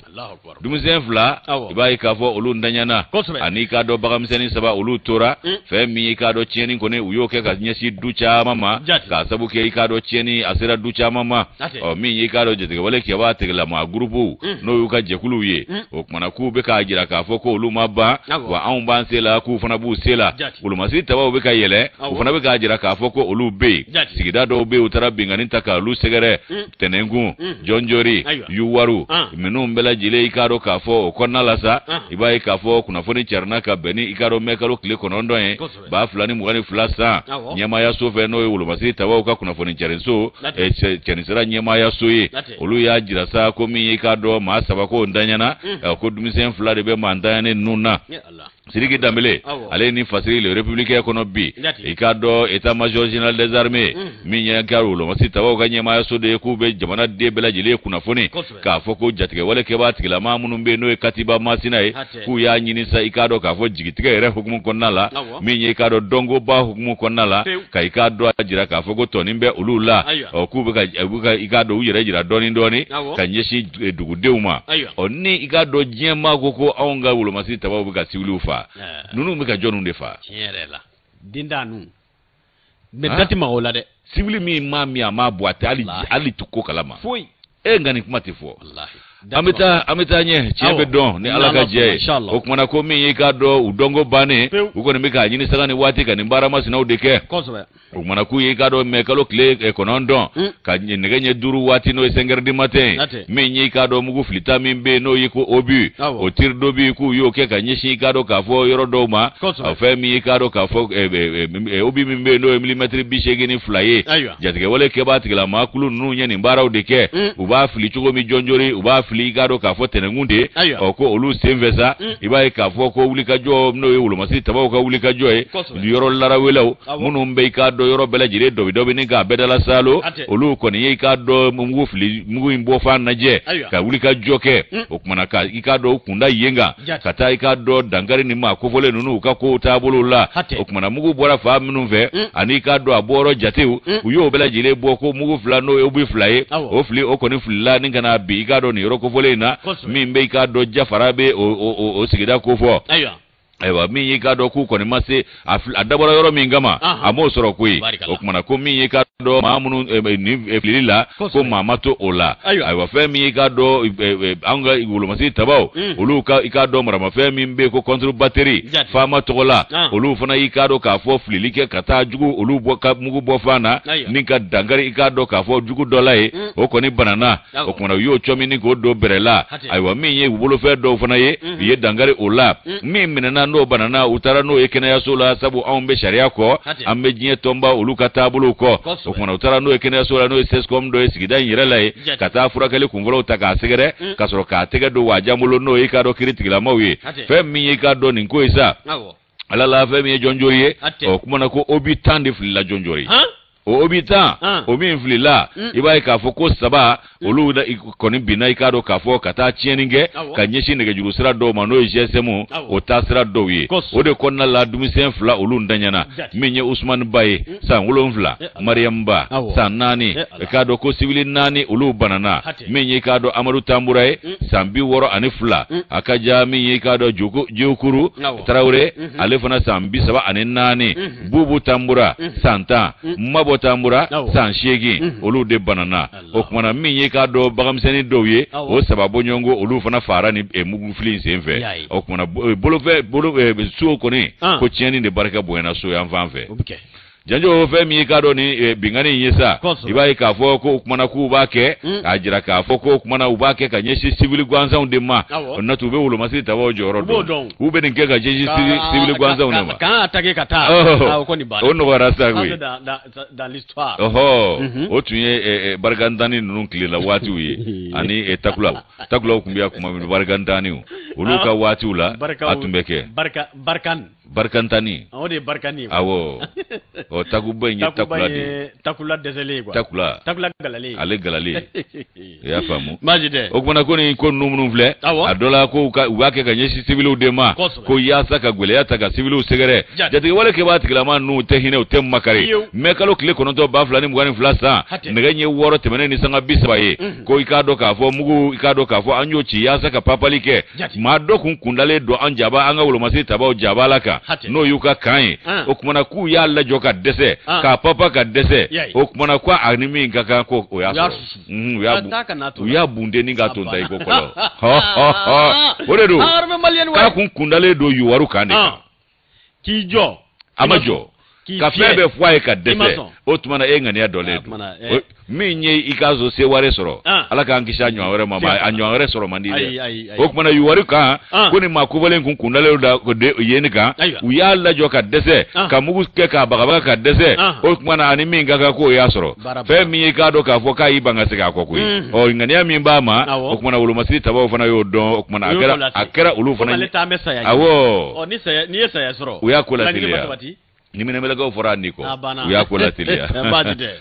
Denmisɛn 2, i b'a ye k'a fɔ olu ntanyana, ani k'a dɔn baganmisɛnnin 3 olu tora. Fɛn min i k'a dɔn tiɲɛni kɔni u y'o kɛ ka ɲɛsin du caman ma, k'a sabu kɛ i k'a dɔn tiɲɛni a sera du caman ma. Ɔ min i k'a dɔn jatigɛwale kɛbaa tigilama gurupuw, n'o y'u ka jɛkuluw ye, o kumana k'u bɛ k'a jira k'a fɔ ko olu ma ban, wa anw b'an se la, k'u fana b'u se la. Wolomasiri tabaw bɛ ka yɛlɛ, u fana bɛ k'a jira k'a fɔ ko olu bɛ yen. Sigida dɔw bɛ yen, u taara binkanni ta k'olu sɛgɛrɛ, Tɛnɛnkun, Jɔnjori, Yuwaru, minnu bɛɛ lajɛlen i k'a dɔn k'a fɔ o kɔnɔna la sa, i b'a ye k'a fɔ kunnafoni carinna ka bɛn ni i k'a dɔn mɛkalo tile 9 ye 2022 san, ɲɛmaayaso fɛ, n'o ye wolomasiri tabaw ka kunnafoni carinso cɛnisira ɲɛmaayaso ye, olu y'a jira sa ko min ye i k'a dɔn maa 3 ko ntanyana, ko denmisɛn 2 de bɛ maa ntanyanen ninnu na. Sidiki Danbele, ale ni fasiri le républicain kɔnɔ bi, i k'a dɔn état major général des armées min ye ka wolomasiri tabaw ka ɲɛmaayaso de ye, k'u bɛ jamana den bɛɛ lajɛlen kunnafoni k'a fɔ ko jatigɛwale kɛbaa tigilama minnu bɛ yen, n'o ye Katiba Masina ye, k'u y'a ɲini sa i k'a dɔn k'a fɔ jigitigɛ yɛrɛ hukumu kɔnɔna la, min ye i k'a dɔn dɔnkoba hukumu kɔnɔna la, ka i k'a dɔn a jira k'a fɔ ko tɔnin bɛ olu la, ɔ k'u bɛ ka i k'a dɔn u yɛrɛ jira dɔɔni dɔɔni ka ɲɛsin dugudenw ma. Ɔ ni i k'a dɔn diɲɛ maa ko ko anw ka wolomasiri tabaw bɛ ka siwiliw fa, ninnu bɛ ka jɔnniw de fa?
Tiɲɛ yɛrɛ la, den ninnu mɛ da tɛ maga o la dɛ.
Siwili min maa min a m'a bɔ, a tɛ hali ko kalama
foyi.
E nka nin kuma tɛ fɔ. An bɛ taa ɲɛ, tiɲɛ bɛ dɔn ni Ala ka jɛ ye. O kumana ko min y'i k'a dɔn u dɔnko bannen, u kɔni bɛ k'a ɲini sanga ni waati ka nin baara masinaw de kɛ. O kumana k'u ye i k'a dɔn mɛ kalo tile 9 ka nɛgɛ ɲɛ 5 waati, n'o ye 5 heures du matin, min ye i k'a dɔn mugu filita min bɛ yen, n'o ye ko obus, o tir d'obus, k'u y'o kɛ ka ɲɛsin i k'a dɔn k'a fɔ yɔrɔ dɔw ma. O fɛn min ye i k'a dɔn k'a fɔ obus min bɛ yen, n'o ye milimɛtiri 82 ye, jatigɛwale kɛbaa tigilama kulu ninnu ye nin baaraw de kɛ. U b'a fili cogo min Jɔnjori, u b'a fili fili i k'a dɔn k'a fɔ tɛnɛnkun de, ɔ ko olu senfɛ sa, i b'a ye k'a fɔ ko wulikajɔ n'o ye wolomasiri tabaw ka wulikajɔ ye, yɔrɔ larawelaw minnu bɛ i k'a dɔn yɔrɔ bɛɛ lajɛlen dɔbi dɔbi ni k'a bɛɛ dala saalo, olu kɔni ye i k'a dɔn mugu fili mugu in bɔfan lajɛ ka wulikajɔ kɛ. O kumana ka i k'a dɔn u kunda yen kan ka taa i k'a dɔn dankari ni maa kofɔlen ninnu u ka kow taabolo la. O kumana mugu bɔra fan minnu fɛ ani i k'a dɔn a bɔyɔrɔ jatew, u y'o bɛɛ lajɛlen bɔ ko mugu fila n'o ye obus 2 ye, o fili o kɔni filila ni ka na bin i k'a dɔn nin yɔrɔ kofɔlen in na min bɛ i k'a dɔn Jafara bɛ o sigida kofɔ. Ayiwa, min y'i k'a dɔn k'u kɔni ma se a dabɔra yɔrɔ min kama, a m'o sɔrɔ koyi. O kumana ko min y'i k'a dɔn maa minnu nin filili la, ko maa ma to o la. Ayiwa, fɛn min y'i k'a dɔn an ka wolomasiri tabaw, olu ka i k'a dɔn maramafɛn min bɛ yen ko contre batterie faama tɔgɔ la, olu fana y'i k'a dɔn k'a fɔ filili kɛ ka taa jugu olu bɔ ka mugu bɔ fan na ni ka dankari i k'a dɔn k'a fɔ jugu dɔ la ye, o kɔni banana. O kumana u y'o cɔmi ni k'o don bɛrɛ la. Ayiwa, min ye u bolofɛn dɔw fana ye, u ye dankari o la. Min minɛna n'o banana, u taara n'o ye kɛnɛyaso la, sabu anw bɛ sariya kɔ, an bɛ diɲɛ tɔnba olu ka taabolow kɔ. O kumana u taara n'o ye kɛnɛyaso la, n'o ye CSCOM dɔ ye sigida in yɛrɛ la ye, ka taa furakɛli kunfɔlɔw ta k'a sɛgɛrɛ, ka sɔrɔ k'a tɛgɛ don wajan bolo, n'o ye i k'a dɔn kiiritigilamaw ye. Fɛn min ye i k'a dɔn nin ko ye sa, ala la fɛn min ye jɔnjori ye, o kumana ko obus 10 de filila jɔnjori. O obus 10 o min filila, i b'a ye k'a fɔ ko 3 olu kɔni binna i k'a dɔn k'a fɔ ka taa tiɲɛni kɛ ka ɲɛsin nɛgɛjuru sira dɔw ma, n'o ye GSM o taa sira dɔw ye. O de kɔnɔna la denmisɛn 2 olu ntanyana, min ye Usumani Ba ye san 7, Mariyamu Ba san 4, i k'a dɔn ko sibili 4 olu banana, min ye i k'a dɔn Amadu Tanbura ye san 62, a ka ja min ye i k'a dɔn Jokuru Tarawele, ale fana san 34, Bubu Tanbura san 10, Mabɔ Tanbura san 8, olu de banana. O kumana min ye k'a dɔn baganmisɛnnin dɔw ye, o 3 bɔɲɔgɔnko olu fana faara ni mugufili in senfɛ. O kumana bolofɛ bolo so kɔni ko tiɲɛni de barika bonyana so yan fan fɛ. Janjo, fɛn min ye k'a dɔn ni binkanni in ye sa, i b'a ye k'a fɔ ko o kumana k'u b'a kɛ k'a jira k'a fɔ ko o kumana u b'a kɛ ka ɲɛsin sivili gansanw de ma. N'o tɛ u bɛ wolomasiri tabaw jɔyɔrɔ dɔn, k'u bɛ nin kɛ ka ɲɛsin sivili gansanw de ma.
K'an attaquer ka taa, o kɔni
banna, o nɔgɔyara sa koyi. Ɔhɔ, o tun ye barikantanni ninnu tile la waatiw ye, ani takulaw takulaw tun bɛ yan kuma min, barikantanniw olu ka waatiw la a tun bɛ kɛ.
Barikani.
Barikantani.
O de ye barikani ye.
Awɔ. Ɔ takuba in ye takula de
ye. Takula dɛsɛlen ye quoi.
Takula.
Takula galalen.
Ale galalen. I y'a faamu.
Baasi tɛ.
O kumana ko nin ko ninnu minnu filɛ.
Awɔ.
A dɔ la ko u b'a kɛ ka ɲɛsin siwiliw de ma.
Kosɛbɛ.
Ko yaasa ka gɛlɛya ta ka siwiliw sɛgɛrɛ. Jatigɛwale kɛbaa tigilama ninnu tɛ hinɛ, u tɛ makari. Mɛ kalo tile 9 2022 san. Nɛgɛ ɲɛ 6 tɛmɛnen ni sanga 30 ye. Ko i k'a dɔn k'a fɔ mugu, i k'a dɔn k'a fɔ an y'o ci yaasa ka papali kɛ. Maa dɔ kun kundalen don an jaba, an ka wolomasiri tabaw jaba la kan, n'o y'u ka kan ye. O kumana k'u y'a lajɔ ka dɛsɛ, k'a papa ka dɛsɛ. O kumana ko a ni min ka kan, ko o y'a sɔrɔ, u y'a bunten k'a to ta i ko kɔlɔ. O de don k'a kun kundalen don yuwaru kan de kan.
K'i jɔ,
a ma jɔ ka fɛn bɛɛ fɔ a ye ka dɛsɛ. O tuma na e ŋaniya dɔlen don min ye i k'a so seware sɔrɔ. Ala k'an kisi a ɲɔgɔn wɛrɛ ma, a ɲɔgɔn wɛrɛ sɔrɔ man di dɛ. O tuma na yuwari kan, ko ni maa kofɔlen kun kundalen da yen kan, u y'a lajɔ ka dɛsɛ, ka mugu kɛ k'a bagabaga ka dɛsɛ. O tuma na ani min ka kan, k'o y'a sɔrɔ. Fɛn min ye k'a dɔn k'a fɔ k'a y'i ban ka segin a kɔ koyi, ɔ ŋaniya min b'a ma, o tuma na wolomasiri tabaw fana y'o dɔn. O tuma na a kɛra olu fana,
awɔ, n'i ye saya sɔrɔ,
u y'a ko lateliya. Ni minɛbelekaw fɔra ni kɔ, u y'a ko lateliya.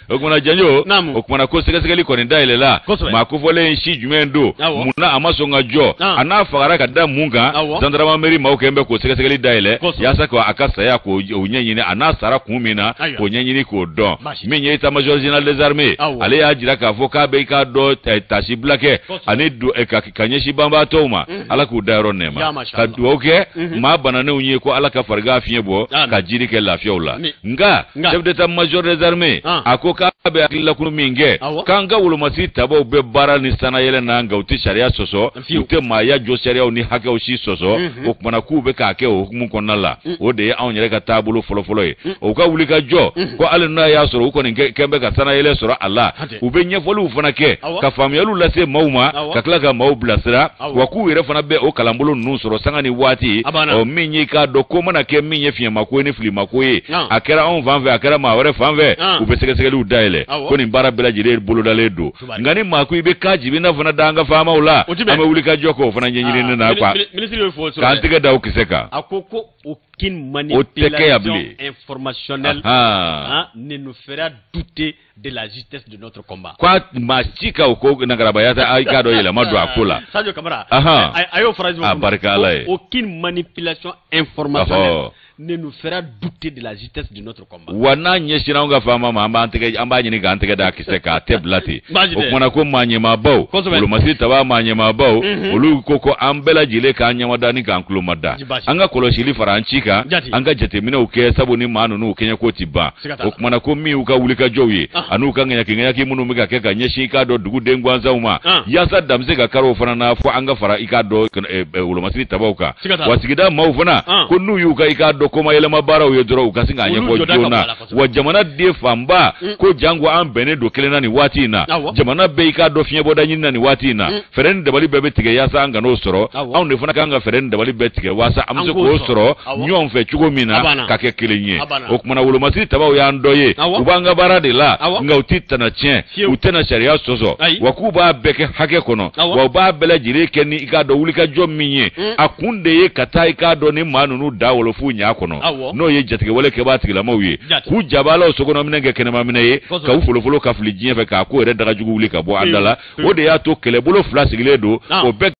O kumana janjo, o kumana ko sɛgɛsɛgɛli kɔni dayɛlɛla. Maa kofɔlen si jumɛn don, mun na a ma sɔn ka jɔ, a n'a fagara ka da mun kan, zandarameri maaw kɛn bɛ k'o sɛgɛsɛgɛli dayɛlɛ yaasa a ka saya k'o ɲɛɲini, a n'a sara kun min na k'o ɲɛɲini k'o dɔn. Min ye état major général des armées, ale y'a jira k'a fɔ k'a bɛ i k'a dɔn tasibila kɛ ani ka ɲɛsin banbaatɔw ma, Ala k'u dayɔrɔ nɛɛma, ka dugawu kɛ maa bananenw ye ko Ala ka farigan fiɲɛ bɔ ka jiri kɛ lafiyaw la. Nka chef d'état major des armées a ko k'a bɛ hakililakunu min kɛ, k'an ka wolomasiri tabaw bɛ baara ni sannayɛlɛn na, nka u tɛ sariya sɔsɔ, u tɛ maaya jɔ sariyaw ni hakɛw si sɔsɔ. O kumana k'u bɛ k'a kɛ o hukumu kɔnɔna la, o de ye anw yɛrɛ ka taabolo fɔlɔfɔlɔ ye. U ka wuli ka jɔ ko hali n'a y'a sɔrɔ u kɔni kɛn bɛ ka sannayɛlɛn sɔrɔ a la, u bɛ ɲɛfɔliw fana kɛ ka faamuyaliw lase maaw ma, ka tila ka maaw bilasira, wa k'u yɛrɛ fana bɛ o kalanbolo ninnu sɔrɔ sanga ni waati. Ɔ min ye k'a dɔn ko mana kɛ min ye fiɲɛmako ye ni filimako ye. ye, a kɛra anw fan fɛ, a kɛra maa wɛrɛ fan fɛ, u bɛ sɛgɛsɛgɛliw dayɛlɛ. Ko nin baara bɛɛ lajɛlen bolodalen don. Nka ni maa ko i bɛ ka jibina fana da an ka faamaw la, an bɛ wuli ka jɔ k'o fana ɲɛɲini na quoi, k'an tɛgɛ da o kisɛ kan.
A ko ko aucune manipulation informationnelle ne nous fera douter de la justesse de notre combat.
Ko maa si ka o ko nagarabaya ta, i k'a dɔn yɛlɛma don a ko la.
Sadio Camara, a y'o phrase.
A barika Ala ye.
Aucune manipulation informationnelle ne nous fera douter de la justesse de notre combat.
Wa n'a ɲɛsinna anw ka faama ma, an b'an tɛgɛ, an b'a ɲini k'an tɛgɛ da kisɛ k'a tɛ bila ten. O kumana ko maa ɲɛmaabaw, wolomasiri taba maa ɲɛmaabaw, olu ko ko an bɛɛ lajɛlen k'an ɲɛmada ni k'an tulo mada, an ka kɔlɔsili fara an ci kan, an ka jateminɛw kɛ, sabu ni maa ninnu kɛɲɛko ti ban. O kumana ko min y'u ka wulikajɔw ye an'u ka ŋaɲaki ŋaɲaki minnu bɛ ka kɛ ka ɲɛsin i k'a dɔn duguden gansanw ma, yaasa dan bɛ se ka kari o fana na, fo an ka fara i k'a dɔn wolomasiri tabaw kan. Wa sigida maaw fana, ko n'u y'u ka i k'a dɔn koma yɛlɛma baaraw ye dɔrɔn, u ka sin k'a ɲɛfɔ joona. Wa jamana den fanba ko janko an bɛnnen don kelen na nin waati in na, jamana bɛɛ i k'a dɔn fiɲɛbɔda ɲini na nin waati in na, fɛɛrɛ ni dabali bɛɛ bɛ tigɛ yaasa an kan'o sɔrɔ. Anw de fana kan ka fɛɛrɛ ni dabali bɛɛ tigɛ waasa an bɛ se k'o sɔrɔ ɲɔgɔn fɛ cogo min na ka kɛ kelen ye. O kumana wolomasiri tabaw y'an dɔ ye, u b'an ka baara de la, nka u tɛ tana tiɲɛ, u tɛna sariya sɔsɔ, wa k'u b'a bɛɛ kɛ hakɛ kɔnɔ, wa u b'a bɛɛ lajɛlen kɛ ni i k'a dɔn wulikajɔ min ye, a kun de ye ka taa i k'a dɔn ni maa ninnu da wolo f'u ɲa kɔnɔ, n'o ye jatigɛwale kɛbaa tigilamaw ye, k'u jabalaw sokɔnɔminɛ kɛ kɛnɛmaminɛ ye, ka u folofolo ka fili diɲɛ fɛ, k'a ko yɛrɛ dagajugu wuli ka bɔ an da la. O de y'a to kɛlɛbolo fila sigilen don, o bɛɛ